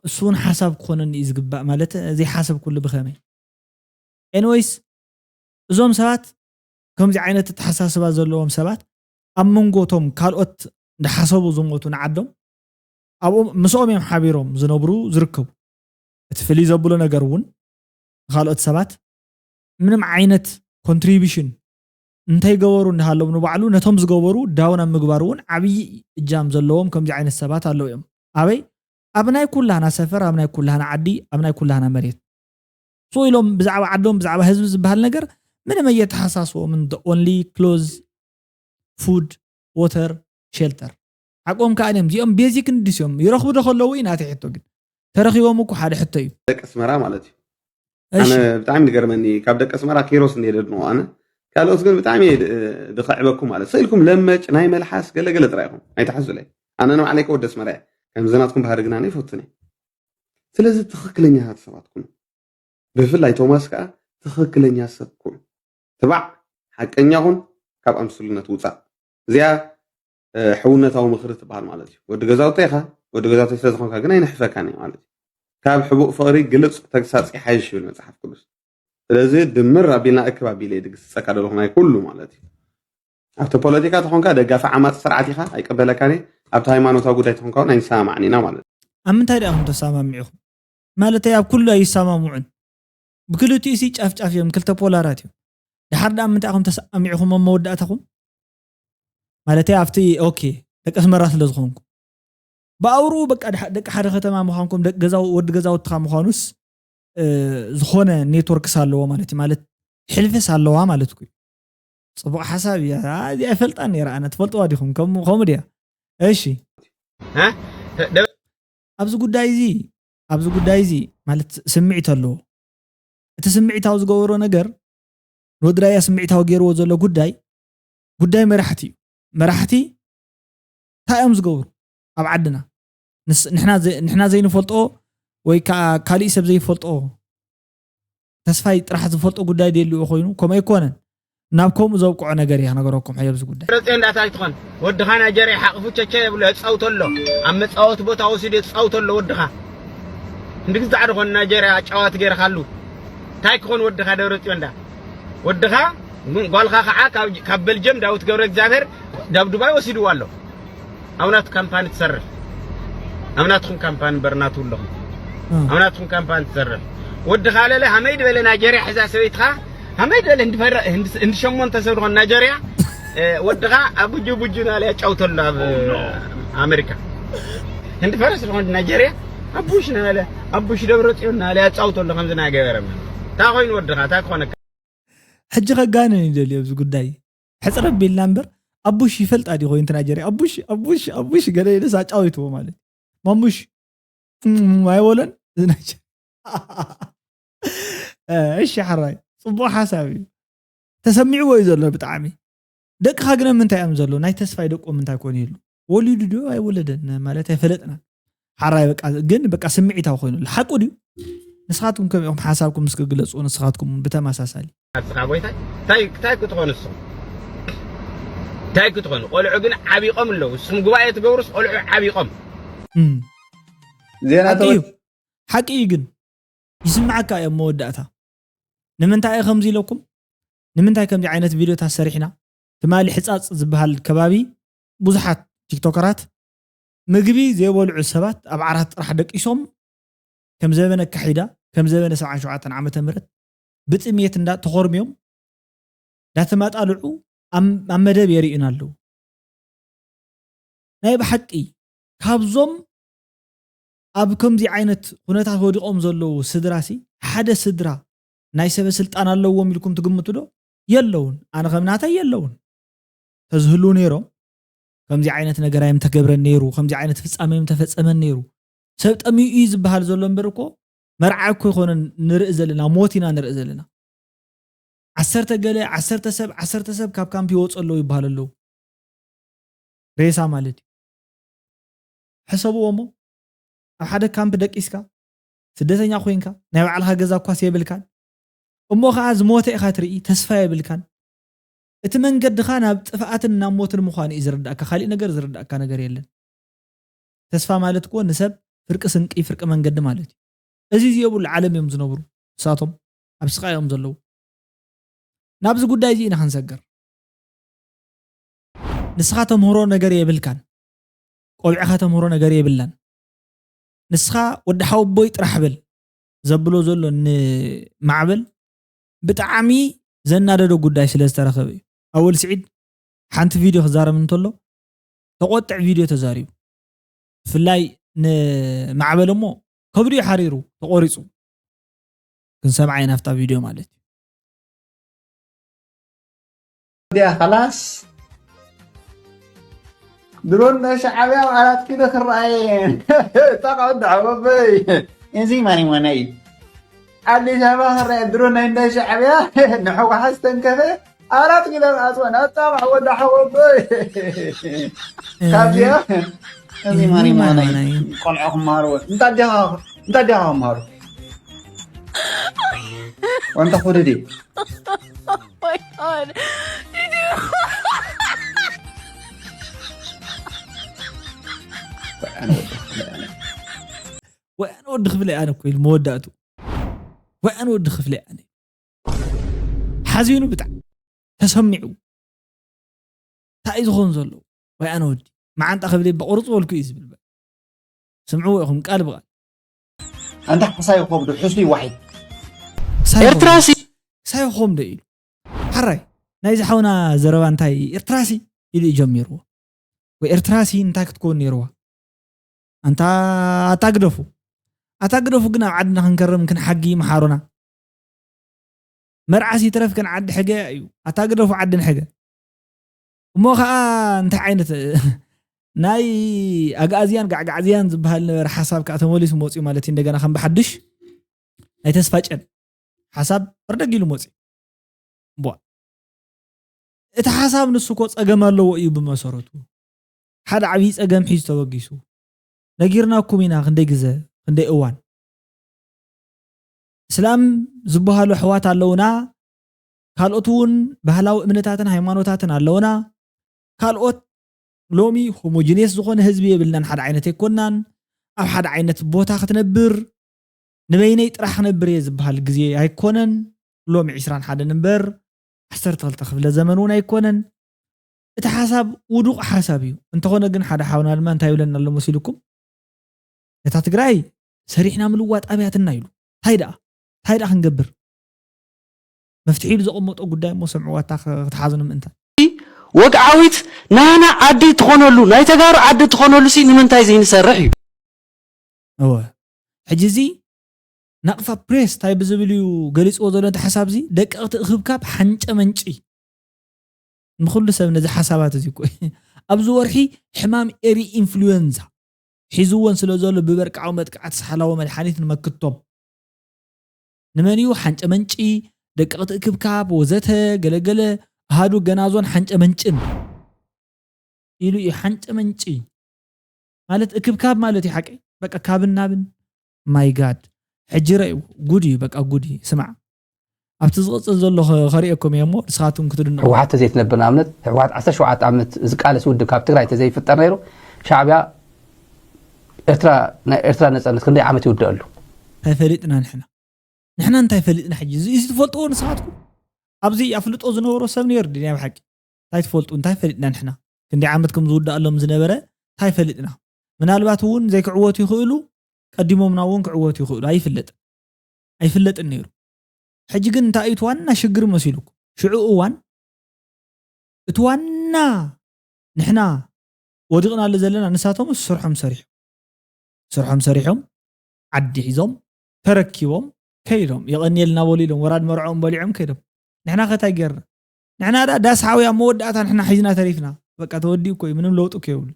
እሱ እውን ሓሳብ ክኾነኒ እዩ ዝግባእ ማለት ዘይሓሰብ ኩሉ ብኸመይ ኤንወይስ እዞም ሰባት ከምዚ ዓይነት ኣተሓሳስባ ዘለዎም ሰባት ኣብ መንጎ እቶም ካልኦት እንዳሓሰቡ ዝሞቱ ንዓዶም ኣብኦም ምስኦም እዮም ሓቢሮም ዝነብሩ ዝርከቡ እቲ ፍልይ ዘብሎ ነገር እውን ንካልኦት ሰባት ምንም ዓይነት ኮንትሪቢሽን እንተይገበሩ እንዳሃሎም ንባዕሉ ነቶም ዝገበሩ ዳውን ኣብ ምግባር እውን ዓብዪ እጃም ዘለዎም ከምዚ ዓይነት ሰባት ኣለዉ እዮም ኣበይ ኣብ ናይ ኩላና ሰፈር ኣብ ናይ ኩላና ዓዲ ኣብ ናይ ኩላና መሬት ሱ ኢሎም ብዛዕባ ዓዶም ብዛዕባ ህዝቢ ዝበሃል ነገር ምንም እየተሓሳስቦምን only clothes food water shelter ሓቆም ከዓ እዮም እዚኦም ቤዚክ ንድስ እዮም ይረኽቡ ዶ ከለዉ እዩ ናተይ ሕቶ ግን ተረኺቦም እኮ ሓደ ሕቶ እዩ ደቂ ኣስመራ ማለት እዩ ኣነ ብጣዕሚ ዝገርመኒ ካብ ደቂ ኣስመራ ኪሮስ እንደ ደድንቆ ኣነ ካልኦት ግን ብጣዕሚ ድኸዕበኩም ማለት ስኢልኩም ለመጭ ናይ መልሓስ ገለገለ ጥራይ ኢኹም ኣይትሓዙለይ ኣነ ንባዕለይ ከወዲ ኣስመራ እየ ከምዚ ናትኩም ባህሪ ግና ይፈቱን እየ ስለዚ ትኽክለኛታት ሰባት ኩኑ ብፍላይ ቶማስ ከዓ ትኽክለኛ ሰብ ኩኑ ትባዕ ሓቀኛ ኩን ካብ ኣምስሉነት ውፃእ እዚኣ ሕውነታዊ ምኽሪ ትበሃል ማለት እዩ ወዲ ገዛውተይ ኢኻ ወዲ ገዛውተይ ስለ ዝኾንካ ግን ኣይንሕፈካን እየ ማለት እዩ ካብ ሕቡእ ፍቕሪ ግልፅ ተግሳፅ ይሓይሽ ይብል መፅሓፍ ቅዱስ ስለዚ ድምር ኣቢልና እክብ ኣቢለ እየ ድግስፀካ ዘለኹ ናይ ኩሉ ማለት እዩ ኣብቲ ፖለቲካ ተኾንካ ደጋፊ ዓማፂ ስርዓት ኢኻ ኣይቀበለካን እየ ኣብቲ ሃይማኖታዊ ጉዳይ ተኾንካ እውን ኣይንሰማማዕን ኢና ማለት እዩ ኣብ ምንታይ ደኣ ኢኹም ተሰማሚዕኹም ማለተይ ኣብ ኩሉ ኣይሰማምዑን ብክልቲኡ ሲ ጫፍጫፍ እዮም ክልተ ፖላራት እዮም ድሓር ደኣ ምንታይ ኢኹም ተሰማሚዕኹም ኣብ መወዳእታኹም ማለተይ ኣብቲ ኦኬ ደቂ ኣስመራ ስለ ዝኾንኩ ብኣውርኡ በቃ ደቂ ሓደ ከተማ ምዃንኩም ወዲ ገዛውትኻ ምዃኑስ ዝኾነ ኔትወርክስ ኣለዎ ማለት እዩ ማለት ሕልፍስ ኣለዋ ማለት እዩ ፅቡቅ ሓሳብ እያ እዚኣ ይፈልጣ ነይራ ኣነ ትፈልጥዋ ዲኹም ከምኡ ድያ እሺ ኣብዚ ጉዳይ እዚ ኣብዚ ጉዳይ እዚ ማለት ስምዒት ኣለዎ እቲ ስምዒታዊ ዝገበሮ ነገር ንወዲ ራያ ስምዒታዊ ገይርዎ ዘሎ ጉዳይ ጉዳይ መራሕቲ እዩ መራሕቲ እንታይ እዮም ዝገብሩ ኣብ ዓድና ንሕና ዘይንፈልጦ ወይ ከዓ ካሊእ ሰብ ዘይፈልጦ ተስፋይ ጥራሕ ዝፈልጦ ጉዳይ ደልዎ ኮይኑ ከምኡ ኣይኮነን ናብ ከምኡ ዘብቅዖ ነገር እየ ክነገረኩም ሕየ ኣብዚ ጉዳይ ረፅዮ እንዳታይ ትኾን ወድኻ ናጀርያ ሓቕፉ ቸቸ የብሎ የፃውቶ ኣሎ ኣብ መፃወቲ ቦታ ወሲዱ የፃውቶ ኣሎ ወድኻ እንድግዛዕ ድኾን ናጀርያ ጫዋት ገይርካሉ እንታይ ክኾን ወድኻ ደብረፅዮ እንዳ ወድኻ ጓልኻ ከዓ ካብ በልጀም ዳዊት ገብረ እግዚኣብሔር ዳብ ዱባይ ወሲድዋ ኣሎ ኣብ ናቱ ካምፓኒ ትሰርሕ ኣብ ናትኩም ካምፓኒ እምበር ናቱ ኣለኹም ኣብ ናትኩም ካምፓኒ ትሰርሕ ወድኻ ለለ ሃመይ ድበለ ናይጀርያ ሕዛ ሰበይትኻ ሃመይ ድበለ እንድሸሞንተ ሰብ ዝኾን ናይጀርያ ወድኻ ኣቡጁ ቡጁ ናለ ያጫውተሉ ኣብ ኣሜሪካ እንድፈረስ ዝኾን ናይጀርያ ኣቡሽ ናለ ኣቡሽ ደብረ ፅዮን ናለ ያጫውተሉ ከምዚ ናገበረ እንታይ ኮይኑ ወድኻ እንታይ ክኾነካ ሕጂ ከጋንን ይደልዮ ኣብዚ ጉዳይ ሕፅር ኣቢልና እምበር ኣቡሽ ይፈልጣ ድዩ ኮይኑ ናጀርያ ኣቡሽ ኣቡሽ ኣቡሽ ገለ ኢልስ ኣጫዊትዎ ማለት ማሙሽ ኣይወለን እሺ ሓራይ ፅቡቅ ሓሳብ እዩ ተሰሚዕዎ እዩ ዘሎ ብጣዕሚ ደቅኻ ግነ ምንታይ እዮም ዘሎ ናይ ተስፋይ ደቁ ምንታይ ኮን ይህሉ ወሊዱ ዶ ኣይወለደን ማለት ኣይፈለጥና ሓራይ በቃ ግን በቃ ስምዒታዊ ኮይኑ ኣሎ ሓቁ ድዩ ንስኻትኩም ከም ኢኹም ሓሳብኩም ምስ ክግለጹ ንስኻትኩም ብተመሳሳሊ ንስኻ ጎይታይ እንታይ እንታይ ክትኾኑ ንስኹም እንታይ ክትኾኑ ቆልዑ ግን ዓቢቆም ኣለዉ ንስኹም ጉባኤ ትገብሩስ ቆልዑ ዓቢቆም ዜና ሓቂ እዩ ሓቂ እዩ ግን ይስምዓካ እዮም መወዳእታ ንምንታይ ከምዚ ኢለኩም ንምንታይ ከምዚ ዓይነት ቪድዮታት ሰሪሕና ትማሊ ሕፃፅ ዝበሃል ከባቢ ብዙሓት ቲክቶከራት ምግቢ ዘይበልዑ ሰባት ኣብ ዓራት ጥራሕ ደቂሶም ከም ዘበነ ኣካሒዳ ከም ዘበነ ሰብዓን ሸውዓተን ዓመተ ምህረት ብጥሜት እንዳ ተኾርምዮም እንዳተማጣልዑ ኣብ መደብ የርእዩና ኣለዉ ናይ ብሓቂ ካብዞም ኣብ ከምዚ ዓይነት ኩነታት ወዲቖም ዘለዉ ስድራሲ ሓደ ስድራ ናይ ሰበ ስልጣን ኣለዎም ኢልኩም ትግምቱ ዶ? የለውን። ኣነ ከም ናተይ የለውን። ተዝህሉ ነይሮም፣ ከምዚ ዓይነት ነገር ኣይምተገብረን ነይሩ፣ ከምዚ ዓይነት ፍጻሜ ኣይምተፈጸመን ነይሩ። ሰብ ጠሚኡ እዩ ዝበሃል ዘሎ እምበር እኮ መርዓ እኮ ይኮነን ንርኢ ዘለና፣ ሞት ኢና ንርኢ ዘለና። ዓሰርተ ገለ፣ ዓሰርተ ሰብ፣ ዓሰርተ ሰብ ካብ ካምፕ ይወፁ ኣለዉ ይበሃል ኣለዉ። ሬሳ ማለት እዩ። ሕሰብዎ እሞ፣ ኣብ ሓደ ካምፕ ደቂስካ፣ ስደተኛ ኮይንካ፣ ናይ ባዕልኻ ገዛ እኳስ የብልካን። እሞ ኸዓ ዝሞተ ኢኻ ትርኢ፣ ተስፋ የብልካን። እቲ መንገድኻ ናብ ጥፍኣትን ናብ ሞትን ምዃኑ እዩ ዝርዳእካ። ካሊእ ነገር ዝርዳእካ ነገር የለን። ተስፋ ማለት እኮ ንሰብ ፍርቂ ስንቂ፣ ፍርቂ መንገዲ ማለት እዩ። እዚ ዝየብሉ ዓለም እዮም ዝነብሩ። ንሳቶም ኣብ ስቓይ እዮም ዘለዉ። ናብዚ ጉዳይ እዚ ኢና ክንሰግር። ንስኻ ተምህሮ ነገር የብልካን። ቆልዕኻ ተምህሮ ነገር የብላን። ንስኻ ወዲ ሓወቦይ ጥራሕ በል ዘብሎ ዘሎ ንማዕበል ብጣዕሚ ዘናደዶ ጉዳይ ስለ ዝተረኸበ እዩ። ኣወል ስዒድ ሓንቲ ቪድዮ ክዛረብ እንተሎ ተቆጥዕ ቪድዮ ተዛሪቡ። ብፍላይ ንማዕበል እሞ ከብዱ እዩ ሓሪሩ፣ ተቆሪፁ። ክንሰምዓ ኢና ኣብታ ቪድዮ ማለት እዩ። ዲያ ኸላስ ድሮን ናይ ሻዕብያ ኣብ ኣራት ኪሎ ክረኣየ ጣቃ ወዲ ሓወበይ እዚ ማን ይሞነይ ኣዲስ ኣበባ ክረኣየ ድሮን ናይ እንዳ ሻዕብያ ንሕወሓት ዝተንከፈ ኣራት ኪሎ ኣፅወን ኣጣቃ ወዲ ሓወበይ ካብዚኣ እዚ ማን ይሞነይ ቆልዑ ክመሃርዎ እንታይ ዲኻ እንታይ ዲኻ ክመሃሩ ወንታ ኩድዲ my god. ወይ ኣነ ወዲ ክፍለ ኣነ እኮ ኢሉ መወዳእቱ ወይ ኣነ ወዲ ክፍለ ኣነ ሓዚኑ ብጣዕሚ ተሰሚዑ እንታይ እዩ ዝኾን ዘሎ ወይ ኣነ ወዲ መዓንጣ ክብል በቆርፅ በልኩ እዩ ዝብል ስምዕዎ ኢኹም ቃል ብቃል ኣንታ ሓሳይ ኮብዱ ሕስሉይ ዋሒድ ኤርትራ ሲ ሳይኾም ዶ ኢሉ ሓራይ ናይዚ ሓውና ዘረባ እንታይ ኤርትራሲ ኢሉ እዩ ጀሚርዎ ወይ ኤርትራሲ እንታይ ክትከውን ነይርዋ ኣንታ ኣታ ግደፉ ኣታ ግደፉ ግን ኣብ ዓድና ክንከርም ክንሓጊ መሓሩና መርዓስ ይትረፍ ግን ዓዲ ሕገ እዩ ኣታ ግደፉ ዓዲ ንሕገ እሞ ከዓ እንታይ ዓይነት ናይ ኣግኣዝያን ጋዕጋዕዝያን ዝበሃል ነበረ ሓሳብ ከዓ ተመሊሱ መፅኡ ማለት እዩ እንደገና ከም ብሓድሽ ናይ ተስፋ ጨን ሓሳብ በርደግ ኢሉ መፅኡ እሞ እቲ ሓሳብ ንሱ እኮ ፀገም ኣለዎ እዩ ብመሰረቱ ሓደ ዓብዪ ፀገም ሒዙ ተበጊሱ ነጊርናኩም ኢና ክንደይ ግዘ ክንደይ እዋን እስላም ዝበሃሉ ኣሕዋት ኣለውና ካልኦት እውን ባህላዊ እምነታትን ሃይማኖታትን ኣለውና ካልኦት ሎሚ ሆሞጂኔስ ዝኾነ ህዝቢ የብልናን ሓደ ዓይነት ኣይኮናን ኣብ ሓደ ዓይነት ቦታ ክትነብር ንበይነይ ጥራሕ ክነብር እየ ዝበሃል ግዜ ኣይኮነን ሎሚ ዕስራን ሓደን እምበር ዓሰርተ ክልተ ክፍለ ዘመን እውን ኣይኮነን እቲ ሓሳብ ውዱቕ ሓሳብ እዩ እንተኾነ ግን ሓደ ሓውና ድማ እንታይ ይብለና ኣሎ መሲልኩም እታ ትግራይ ሰሪሕና ምልዋጥ ኣብያትና ኢሉ እንታይ ደኣ እንታይ ደኣ ክንገብር መፍትሒ ኢሉ ዘቐመጦ ጉዳይ እሞ ሰምዕዋ እታ ክትሓዝኑ ምእንታን ወግዓዊት ናና ዓዲ ትኾነሉ ናይ ተጋሩ ዓዲ ትኾነሉ ሲ ንምንታይ ዘይንሰርሕ እዩ እወ ሕጂ እዚ ናቕፋ ፕሬስ እንታይ ብዝብል እዩ ገሊፅዎ ዘሎ እቲ ሓሳብ እዚ ደቀቕቲ እኽብካብ ሓንጨ መንጪ ንኩሉ ሰብ ነዚ ሓሳባት እዚ እኮ ኣብዚ ወርሒ ሕማም ኤሪ ኢንፍሉዌንዛ ሒዝወን ስለ ዘሎ ብበርቃዊ መጥቃዕቲ ሳሕላዊ መድሓኒት ንመክቶም ንመን እዩ ሓንጨ መንጪ ደቀቕቲ እክብካብ ወዘተ ገለገለ ኣሃዱ ገናዞን ሓንጨ መንጭን ኢሉ እዩ ሓንጨ መንጪ ማለት እክብካብ ማለት እዩ ሓቂ በቃ ካብን ናብን ማይ ጋድ ሕጂ ረእይዎ ጉድ እዩ በቃ ጉድ እዩ ስማዕ ኣብቲ ዝቕፅል ዘሎ ከርእየኩም እየ እሞ ንስኻትኩም ክትድንቑ ህወሓት ተዘይትነብር ንኣብነት ህወሓት ዓሰርተ ሸውዓተ ዓመት ዝቃለስ ውድብ ካብ ትግራይ ተዘይፍጠር ነይሩ ሻዕብያ ኤርትራ ናይ ኤርትራ ነፃነት ክንደይ ዓመት ይውደአሉ እንታይ ፈሊጥና ንሕና ንሕና እንታይ ፈሊጥና ሕጂ እዚ እዚ ትፈልጥዎ ንስኻትኩም ኣብዚ ኣፍልጦ ዝነበሮ ሰብ ነይሩ ድንያ ብሓቂ እንታይ ትፈልጡ እንታይ ፈሊጥና ንሕና ክንደይ ዓመት ከም ዝውዳእሎም ዝነበረ እንታይ ፈሊጥና ምናልባት እውን ዘይክዕወቱ ይኽእሉ ቀዲሞምና እውን ክዕወቱ ይኽእሉ ኣይፍለጥን ኣይፍለጥን ነይሩ ሕጂ ግን እንታይ እዩ እቲ ዋና ሽግር መሲሉኩም ሽዑ እዋን እቲ ዋና ንሕና ወዲቕናሉ ዘለና ንሳቶም ስርሖም ሰሪሖም ስርሖም ሰሪሖም ዓዲ ሒዞም ተረኪቦም ከይዶም የቐንየልና በሉ ኢሎም ወራድ መርዖም በሊዖም ከይዶም። ንሕና ከታይ ጌርና? ንሕና ዳ ዳስ ሓውያ መወዳእታ ንሕና ሒዝና ተሪፍና። በቃ ተወዲኡ እኮ እዩ፣ ምንም ለውጢ እኮ የብሉ።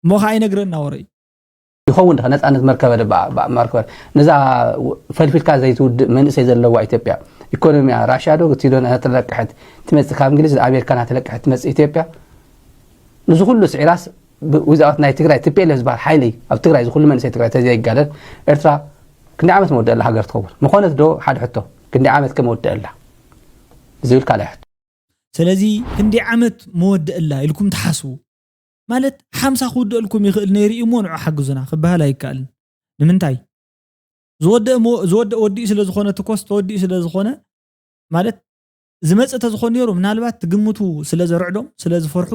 እሞ ኸዓ ይነግረና ወረ እዩ። ይኸውን ድ ነፃነት መርከበ ድ መርከበ ነዛ ፈልፊልካ ዘይትውድእ መንእሰይ ዘለዋ ኢትዮጵያ ኢኮኖሚያ ራሽያ ዶ ትዶ ተለቅሐት ትመፅእ ካብ እንግሊዝ ኣሜሪካ ናተለቅሐት ትመፅእ ኢትዮጵያ ንዚ ኩሉ ስዒራስ ብዛት ናይ ትግራይ ትፔለ ዝበሃል ሓይሊ ኣብ ትግራይ ዝኩሉ መንእሰይ ትግራይ ተዘይጋደል ኤርትራ ክንዲ ዓመት መወደእላ ሃገር ትኸውን ምኾነት ዶ ሓደ ሕቶ ክንዲ ዓመት ከመወደእላ ዝብል ካልኣይ ሕቶ ስለዚ ክንዲ ዓመት መወደእላ ኢልኩም ትሓስቡ ማለት ሓምሳ ክውደእልኩም ይኽእል ነይሩ እዩ እሞ ንዑ ሓግዙና ክበሃል ኣይከኣልን ንምንታይ ዝወደእ ወዲኡ ስለ ዝኾነ ትኮስ ተወዲኡ ስለ ዝኾነ ማለት ዝመፅእ ተዝኾን ነይሩ ምናልባት ትግምቱ ስለ ዘርዕዶም ስለ ዝፈርሑ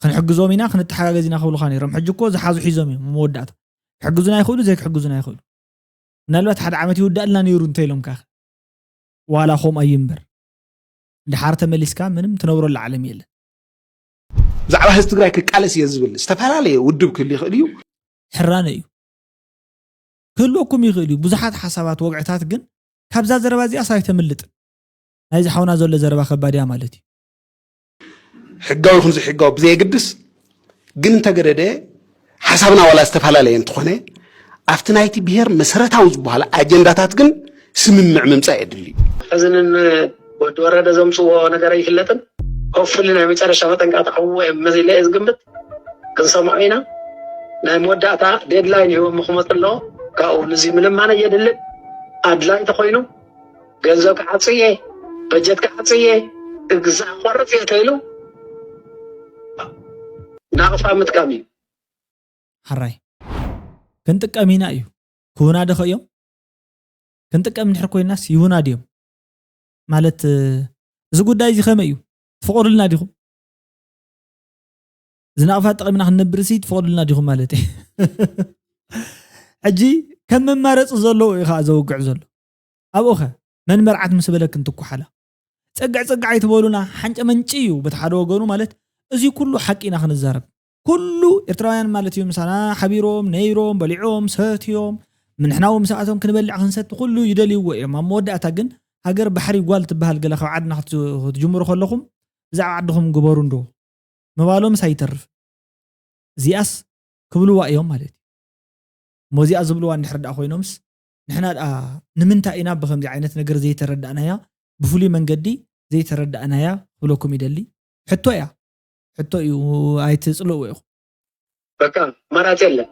ክንሕግዞም ኢና ክንተሓጋገዝ ኢና ክብሉካ ነይሮም ሕጂ እኮ ዝሓዙ ሒዞም እዮም መወዳእታ ክሕግዙና ይኽእሉ ዘይክሕግዙና ይኽእሉ ምናልባት ሓደ ዓመት ይውዳእልና ነይሩ እንተኢሎም ካኸ ዋላ ከምኡ እዩ እምበር ድሓር ተመሊስካ ምንም ትነብረሉ ዓለም የለን ብዛዕባ ህዝቢ ትግራይ ክቃለስ እየ ዝብል ዝተፈላለየ ውድብ ክህል ይኽእል እዩ ሕራነ እዩ ክህልወኩም ይኽእል እዩ ብዙሓት ሓሳባት ወግዕታት ግን ካብዛ ዘረባ እዚኣ ሳይተምልጥ ናይዚ ሓውና ዘሎ ዘረባ ከባድ እያ ማለት እዩ ሕጋዊ ይኹን ዘይሕጋዊ ብዘየግድስ ግን እንተገደደ ሓሳብና ዋላ ዝተፈላለየ እንትኾነ ኣብቲ ናይቲ ብሄር መሰረታዊ ዝበሃሉ ኣጀንዳታት ግን ስምምዕ ምምፃእ የድሊ እዩ። ሕዝንን ወዲ ወረደ ዘምፅዎ ነገር ኣይፍለጥን። ሆፍሊ ናይ መጨረሻ መጠንቀቕታ ክህብዎ እዮም መዚለ እየ ዝግምት። ክንሰምዖ ኢና። ናይ መወዳእታ ዴድላይን ሂቦም ክመፁ ኣለዎ። ካብኡ ንዚ ምልማን ኣየድልን። ኣድላይ ተኮይኑ ገንዘብ ክዓፅየ በጀት ክዓፅየ እግዛዕ ቆርፅ እየ ተይሉ ናቕፋ ምጥቃም እዩ። ሓራይ ክንጥቀም ኢና እዩ ክውናደ ኸእዮም ክንጥቀም እንድሕር ኮይናስ ይውናድ እዮም ማለት እዚ ጉዳይ እዚ ከመይ እዩ ትፈቕዱልና ዲኹም ዝናቕፋ ጠቒምና ክንነብር ሲ ትፈቕዱልና ዲኹም ማለት እዩ ሕጂ ከም መማረፂ ዘለዎ እዩ ከዓ ዘውግዕ ዘሎ ኣብኡኸ መን መርዓት ምስ በለክን ትኩሓላ ፀግዕ ፀግዕ ኣይትበሉና ሓንጨ መንጭ እዩ በቲ ሓደ ወገኑ ማለት እዚ ኩሉ ሓቂ ኢና ክንዛረብ ኩሉ ኤርትራውያን ማለት እዩ ምሳና ሓቢሮም ነይሮም በሊዖም ሰትዮም ምንሕናው ምሳኣቶም ክንበልዕ ክንሰቲ ኩሉ ይደልይዎ እዮም ኣብ መወዳእታ ግን ሃገር ባሕሪ ጓል ትበሃል ገለ ካብ ዓድና ክትጅምሩ ከለኹም ብዛዕባ ዓድኹም ግበሩ እንዶ ምባሎምስ ኣይተርፍ እዚኣስ ክብልዋ እዮም ማለት እዩ እሞ እዚኣ ዝብልዋ እንድሕር ደኣ ኮይኖምስ ንሕና ደኣ ንምንታይ ኢና ብከምዚ ዓይነት ነገር ዘይተረዳእናያ ብፍሉይ መንገዲ ዘይተረዳእናያ ክብለኩም ይደሊ ሕቶ እያ ሕቶ እዩ ኣይትፅልእዎ ኢኹም በቃ ኣማራፂ የለን።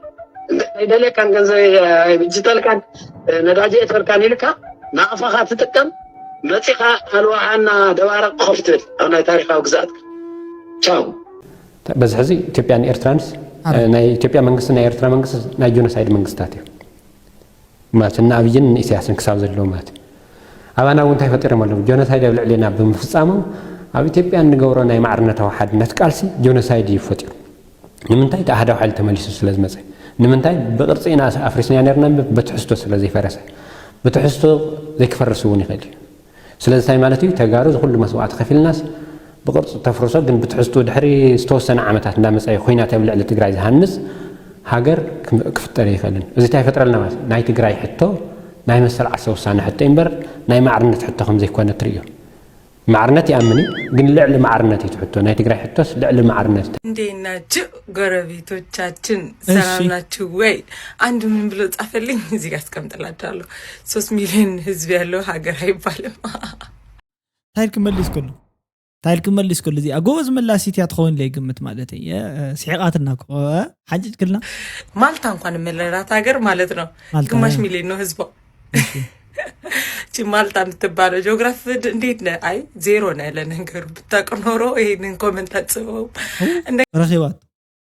ኣይደልየካን፣ ገንዘብ ኣይብጅተልካን፣ ነዳጅ የእትወልካን ኢልካ ናቕፋኻ ትጥቀም መፂኻ ኣልዋዓና ደባርቕ ኮፍ ትብል ኣብ ናይ ታሪኻዊ ግዝኣትካ። ቻው። በዚ ሕዚ ኢትዮጵያን ኤርትራንስ ናይ ኢትዮጵያ መንግስቲ ናይ ኤርትራ መንግስቲ ናይ ጆኖሳይድ መንግስታት እዮም። ማለት እና ኣብይን ንኢሳያስን ክሳብ ዘለዎ ማለት እዩ። ኣባና እውን እንታይ ፈጢሮም ኣለዉ? ጆኖሳይድ ኣብ ልዕሌና ብምፍፃሞም ኣብ ኢትዮጵያ እንገብሮ ናይ ማዕርነታዊ ሓድነት ቃልሲ ጆኖሳይድ እዩ ፈጢሩ። ንምንታይ? እቲ ኣህዳዊ ሓይሊ ተመሊሱ ስለ ዝመፀ። ንምንታይ? ብቅርፂ ኢና ኣፍሪስናዮ ነርና እምበር ብትሕዝቶ ስለ ዘይፈረሰ። ብትሕዝቶ ዘይክፈርስ እውን ይኽእል እዩ። ስለዚ እንታይ ማለት እዩ? ተጋሩ እዚ ኩሉ መስዋእቲ ከፊልናስ ብቅርፂ ተፍርሶ ግን ብትሕዝትኡ ድሕሪ ዝተወሰነ ዓመታት እንዳመፀ ኮይናት ኣብ ልዕሊ ትግራይ ዝሃንፅ ሃገር ክፍጠር ይኽእልን። እዚ እንታይ ይፈጥረልና ማለት ናይ ትግራይ ሕቶ ናይ መሰል ዓርሰ ውሳነ ሕቶ እዩ እምበር ናይ ማዕርነት ሕቶ ከም ዘይኮነ ትርእዮ። ማዕርነት ይኣምን እዩ ግን ልዕሊ ማዕርነት እዩ እቲ ሕቶ። ናይ ትግራይ ሕቶስ ልዕሊ ማዕርነት እዩ። እንዴት ናችሁ ጎረቤቶቻችን? ሰላም ናችሁ ወይ? አንዱ ምን ብሎ ጻፈልኝ? እዚህ ጋር አስቀምጥላችኋለሁ። ሶስት ሚሊዮን ህዝብ ያለው ሀገር አይባልም። ታይል ክመልስ ከሉ ታይል ክመልስ ከሉ እዚኣ ጎበዝ መላሲት እያ ትኸውን ኢለ ይግምት ማለት እየ። ስሒቓትና እኮ ሓንጭጭክልና። ማልታ እንኳን የምንላት ሀገር ማለት ነው። ማልታ፣ ግማሽ እ። ሚሊዮን ነው ህዝቧ። እሺ። እቺ ማልታ የምትባለው ጂኦግራፊ ድ-፣ እንዴት ነህ? አይ ዜሮ ነህ ለነገሩ። ብታውቅ ኖሮ ይሄንን ኮመንት አትጽፈውም። እንደ- ረኺባቶ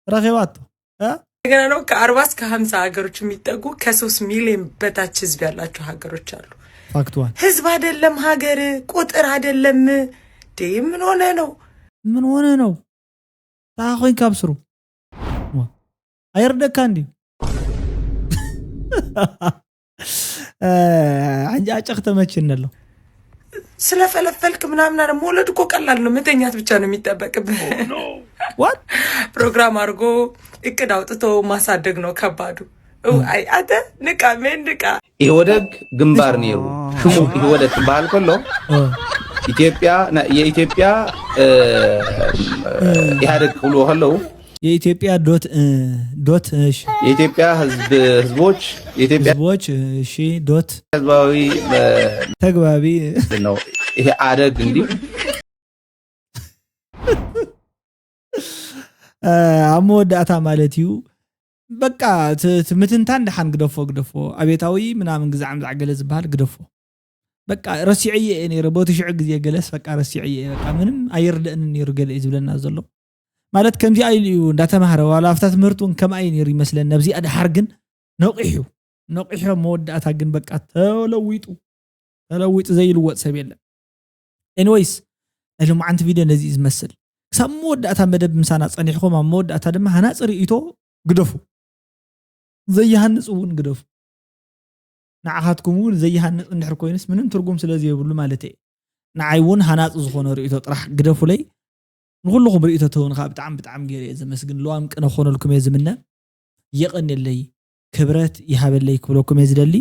ረኺባቶ እ? እንደገና ነው ከአርባ እስከ ሀምሳ ሀገሮች የሚጠጉ ከሶስት ሚሊዮን በታች ህዝብ ያላቸው ሀገሮች አሉ። ፋክት ዋን ህዝብ አይደለም ሀገር፣ ቁጥር አይደለም። ዴ ምን ሆነ ነው? ምን ሆነ ነው? ታ ኮይንካ ኣብ ስሩ ዋ፣ ኣይርደካ እንዲ እ፣ ዓጨኽ ተመችኒ ኣሎ። ስለፈለፈልክ ምናምን አለ መውለድ እኮ ቀላል ነው። መተኛት ብቻ ነው የሚጠበቅብህ። ዋት ፕሮግራም አድርጎ እቅድ አውጥቶ ማሳደግ ነው ከባዱ። እው፣ ኣይ ኣተ ንቃ ሜን ንቃ። ኢህወደግ ግንባር ነይሩ። ሽሙ ኢህወደግ ክበሃል ከሎ እ፣ ኢትዮጵያ ና- የኢትዮጵያ እ፣ ኢህኣደግ ክብልዎ ከለዉ የኢትዮጵያ ዶት እ፣ ዶት እሺ የኢትዮጵያ ህዝብ ህዝቦች የኢትዮጵያ ህዝቦች እሺ ዶት ህዝባዊ እ፣ ተግባቢ ነው። ይሄ አደግ እንዲሁ እ፣ ኣብ መወዳእታ ማለት እዩ። በቃ እቲ እቲ ምትንታን ደሓን ግደፎ ግደፎ፣ ኣቤታዊ ምናምን ግዛዕ ምዛዕ ገለ ዝበሃል ግደፎ። በቃ ረሲዐ እየ ነይረ ቦቲ ሽዑ ግዜ ገለስ በቃ ረሲዐ እየ በቃ ምንም ኣይርደእንን ነይሩ ገለ እዩ ዝብለና ዘሎ። ማለት ከምዚኣ ኢሉ እዩ እንዳተማህረ ዋላ ኣብታ ትምህርቲ እውን ከምኣ እዩ ነይሩ ይመስለኒ። ኣብዚኣ ደሓር ግን ነቒሑ ነቒሑ ኣብ መወዳእታ ግን በቃ ተለዊጡ ተለዊጡ ዘይልወጥ ሰብ የለን። ኤኒወይስ ናይ ሎማዓንቲ ቪድዮ ነዚ እዩ ዝመስል። ክሳብ መወዳእታ መደብ ምሳና ጸኒሕኩም ኣብ መወዳእታ ድማ ሃናፂ ርእይቶ ግደፉ። ዘይሃንፅ እውን ግደፉ። ንዓኻትኩም እውን ዘይሃንፅ እንድሕር ኮይኑስ ምንም ትርጉም ስለ ዘይብሉ ማለት እየ። ንዓይ እውን ሃናፂ ዝኾነ ርእይቶ ጥራሕ ግደፉለይ። ንኹልኹም ርእይቶ ትህቡኒ ከዓ ብጣዕሚ ብጣዕሚ ገይረ እየ ዘመስግን። ልዋም ቅነ ክኾነልኩም እየ ዝምነ። የቐንየለይ፣ ክብረት ይሃበለይ ክብለኩም እየ ዝደሊ።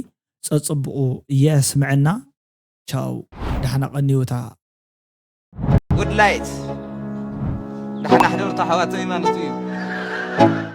ጸጽብቑ የስምዐና። ቻው፣ ደሓና ቀንዩታ። ጉድ ላይት። ደሓና ሕደሩ ኣሕዋተይ ማለት እዩ።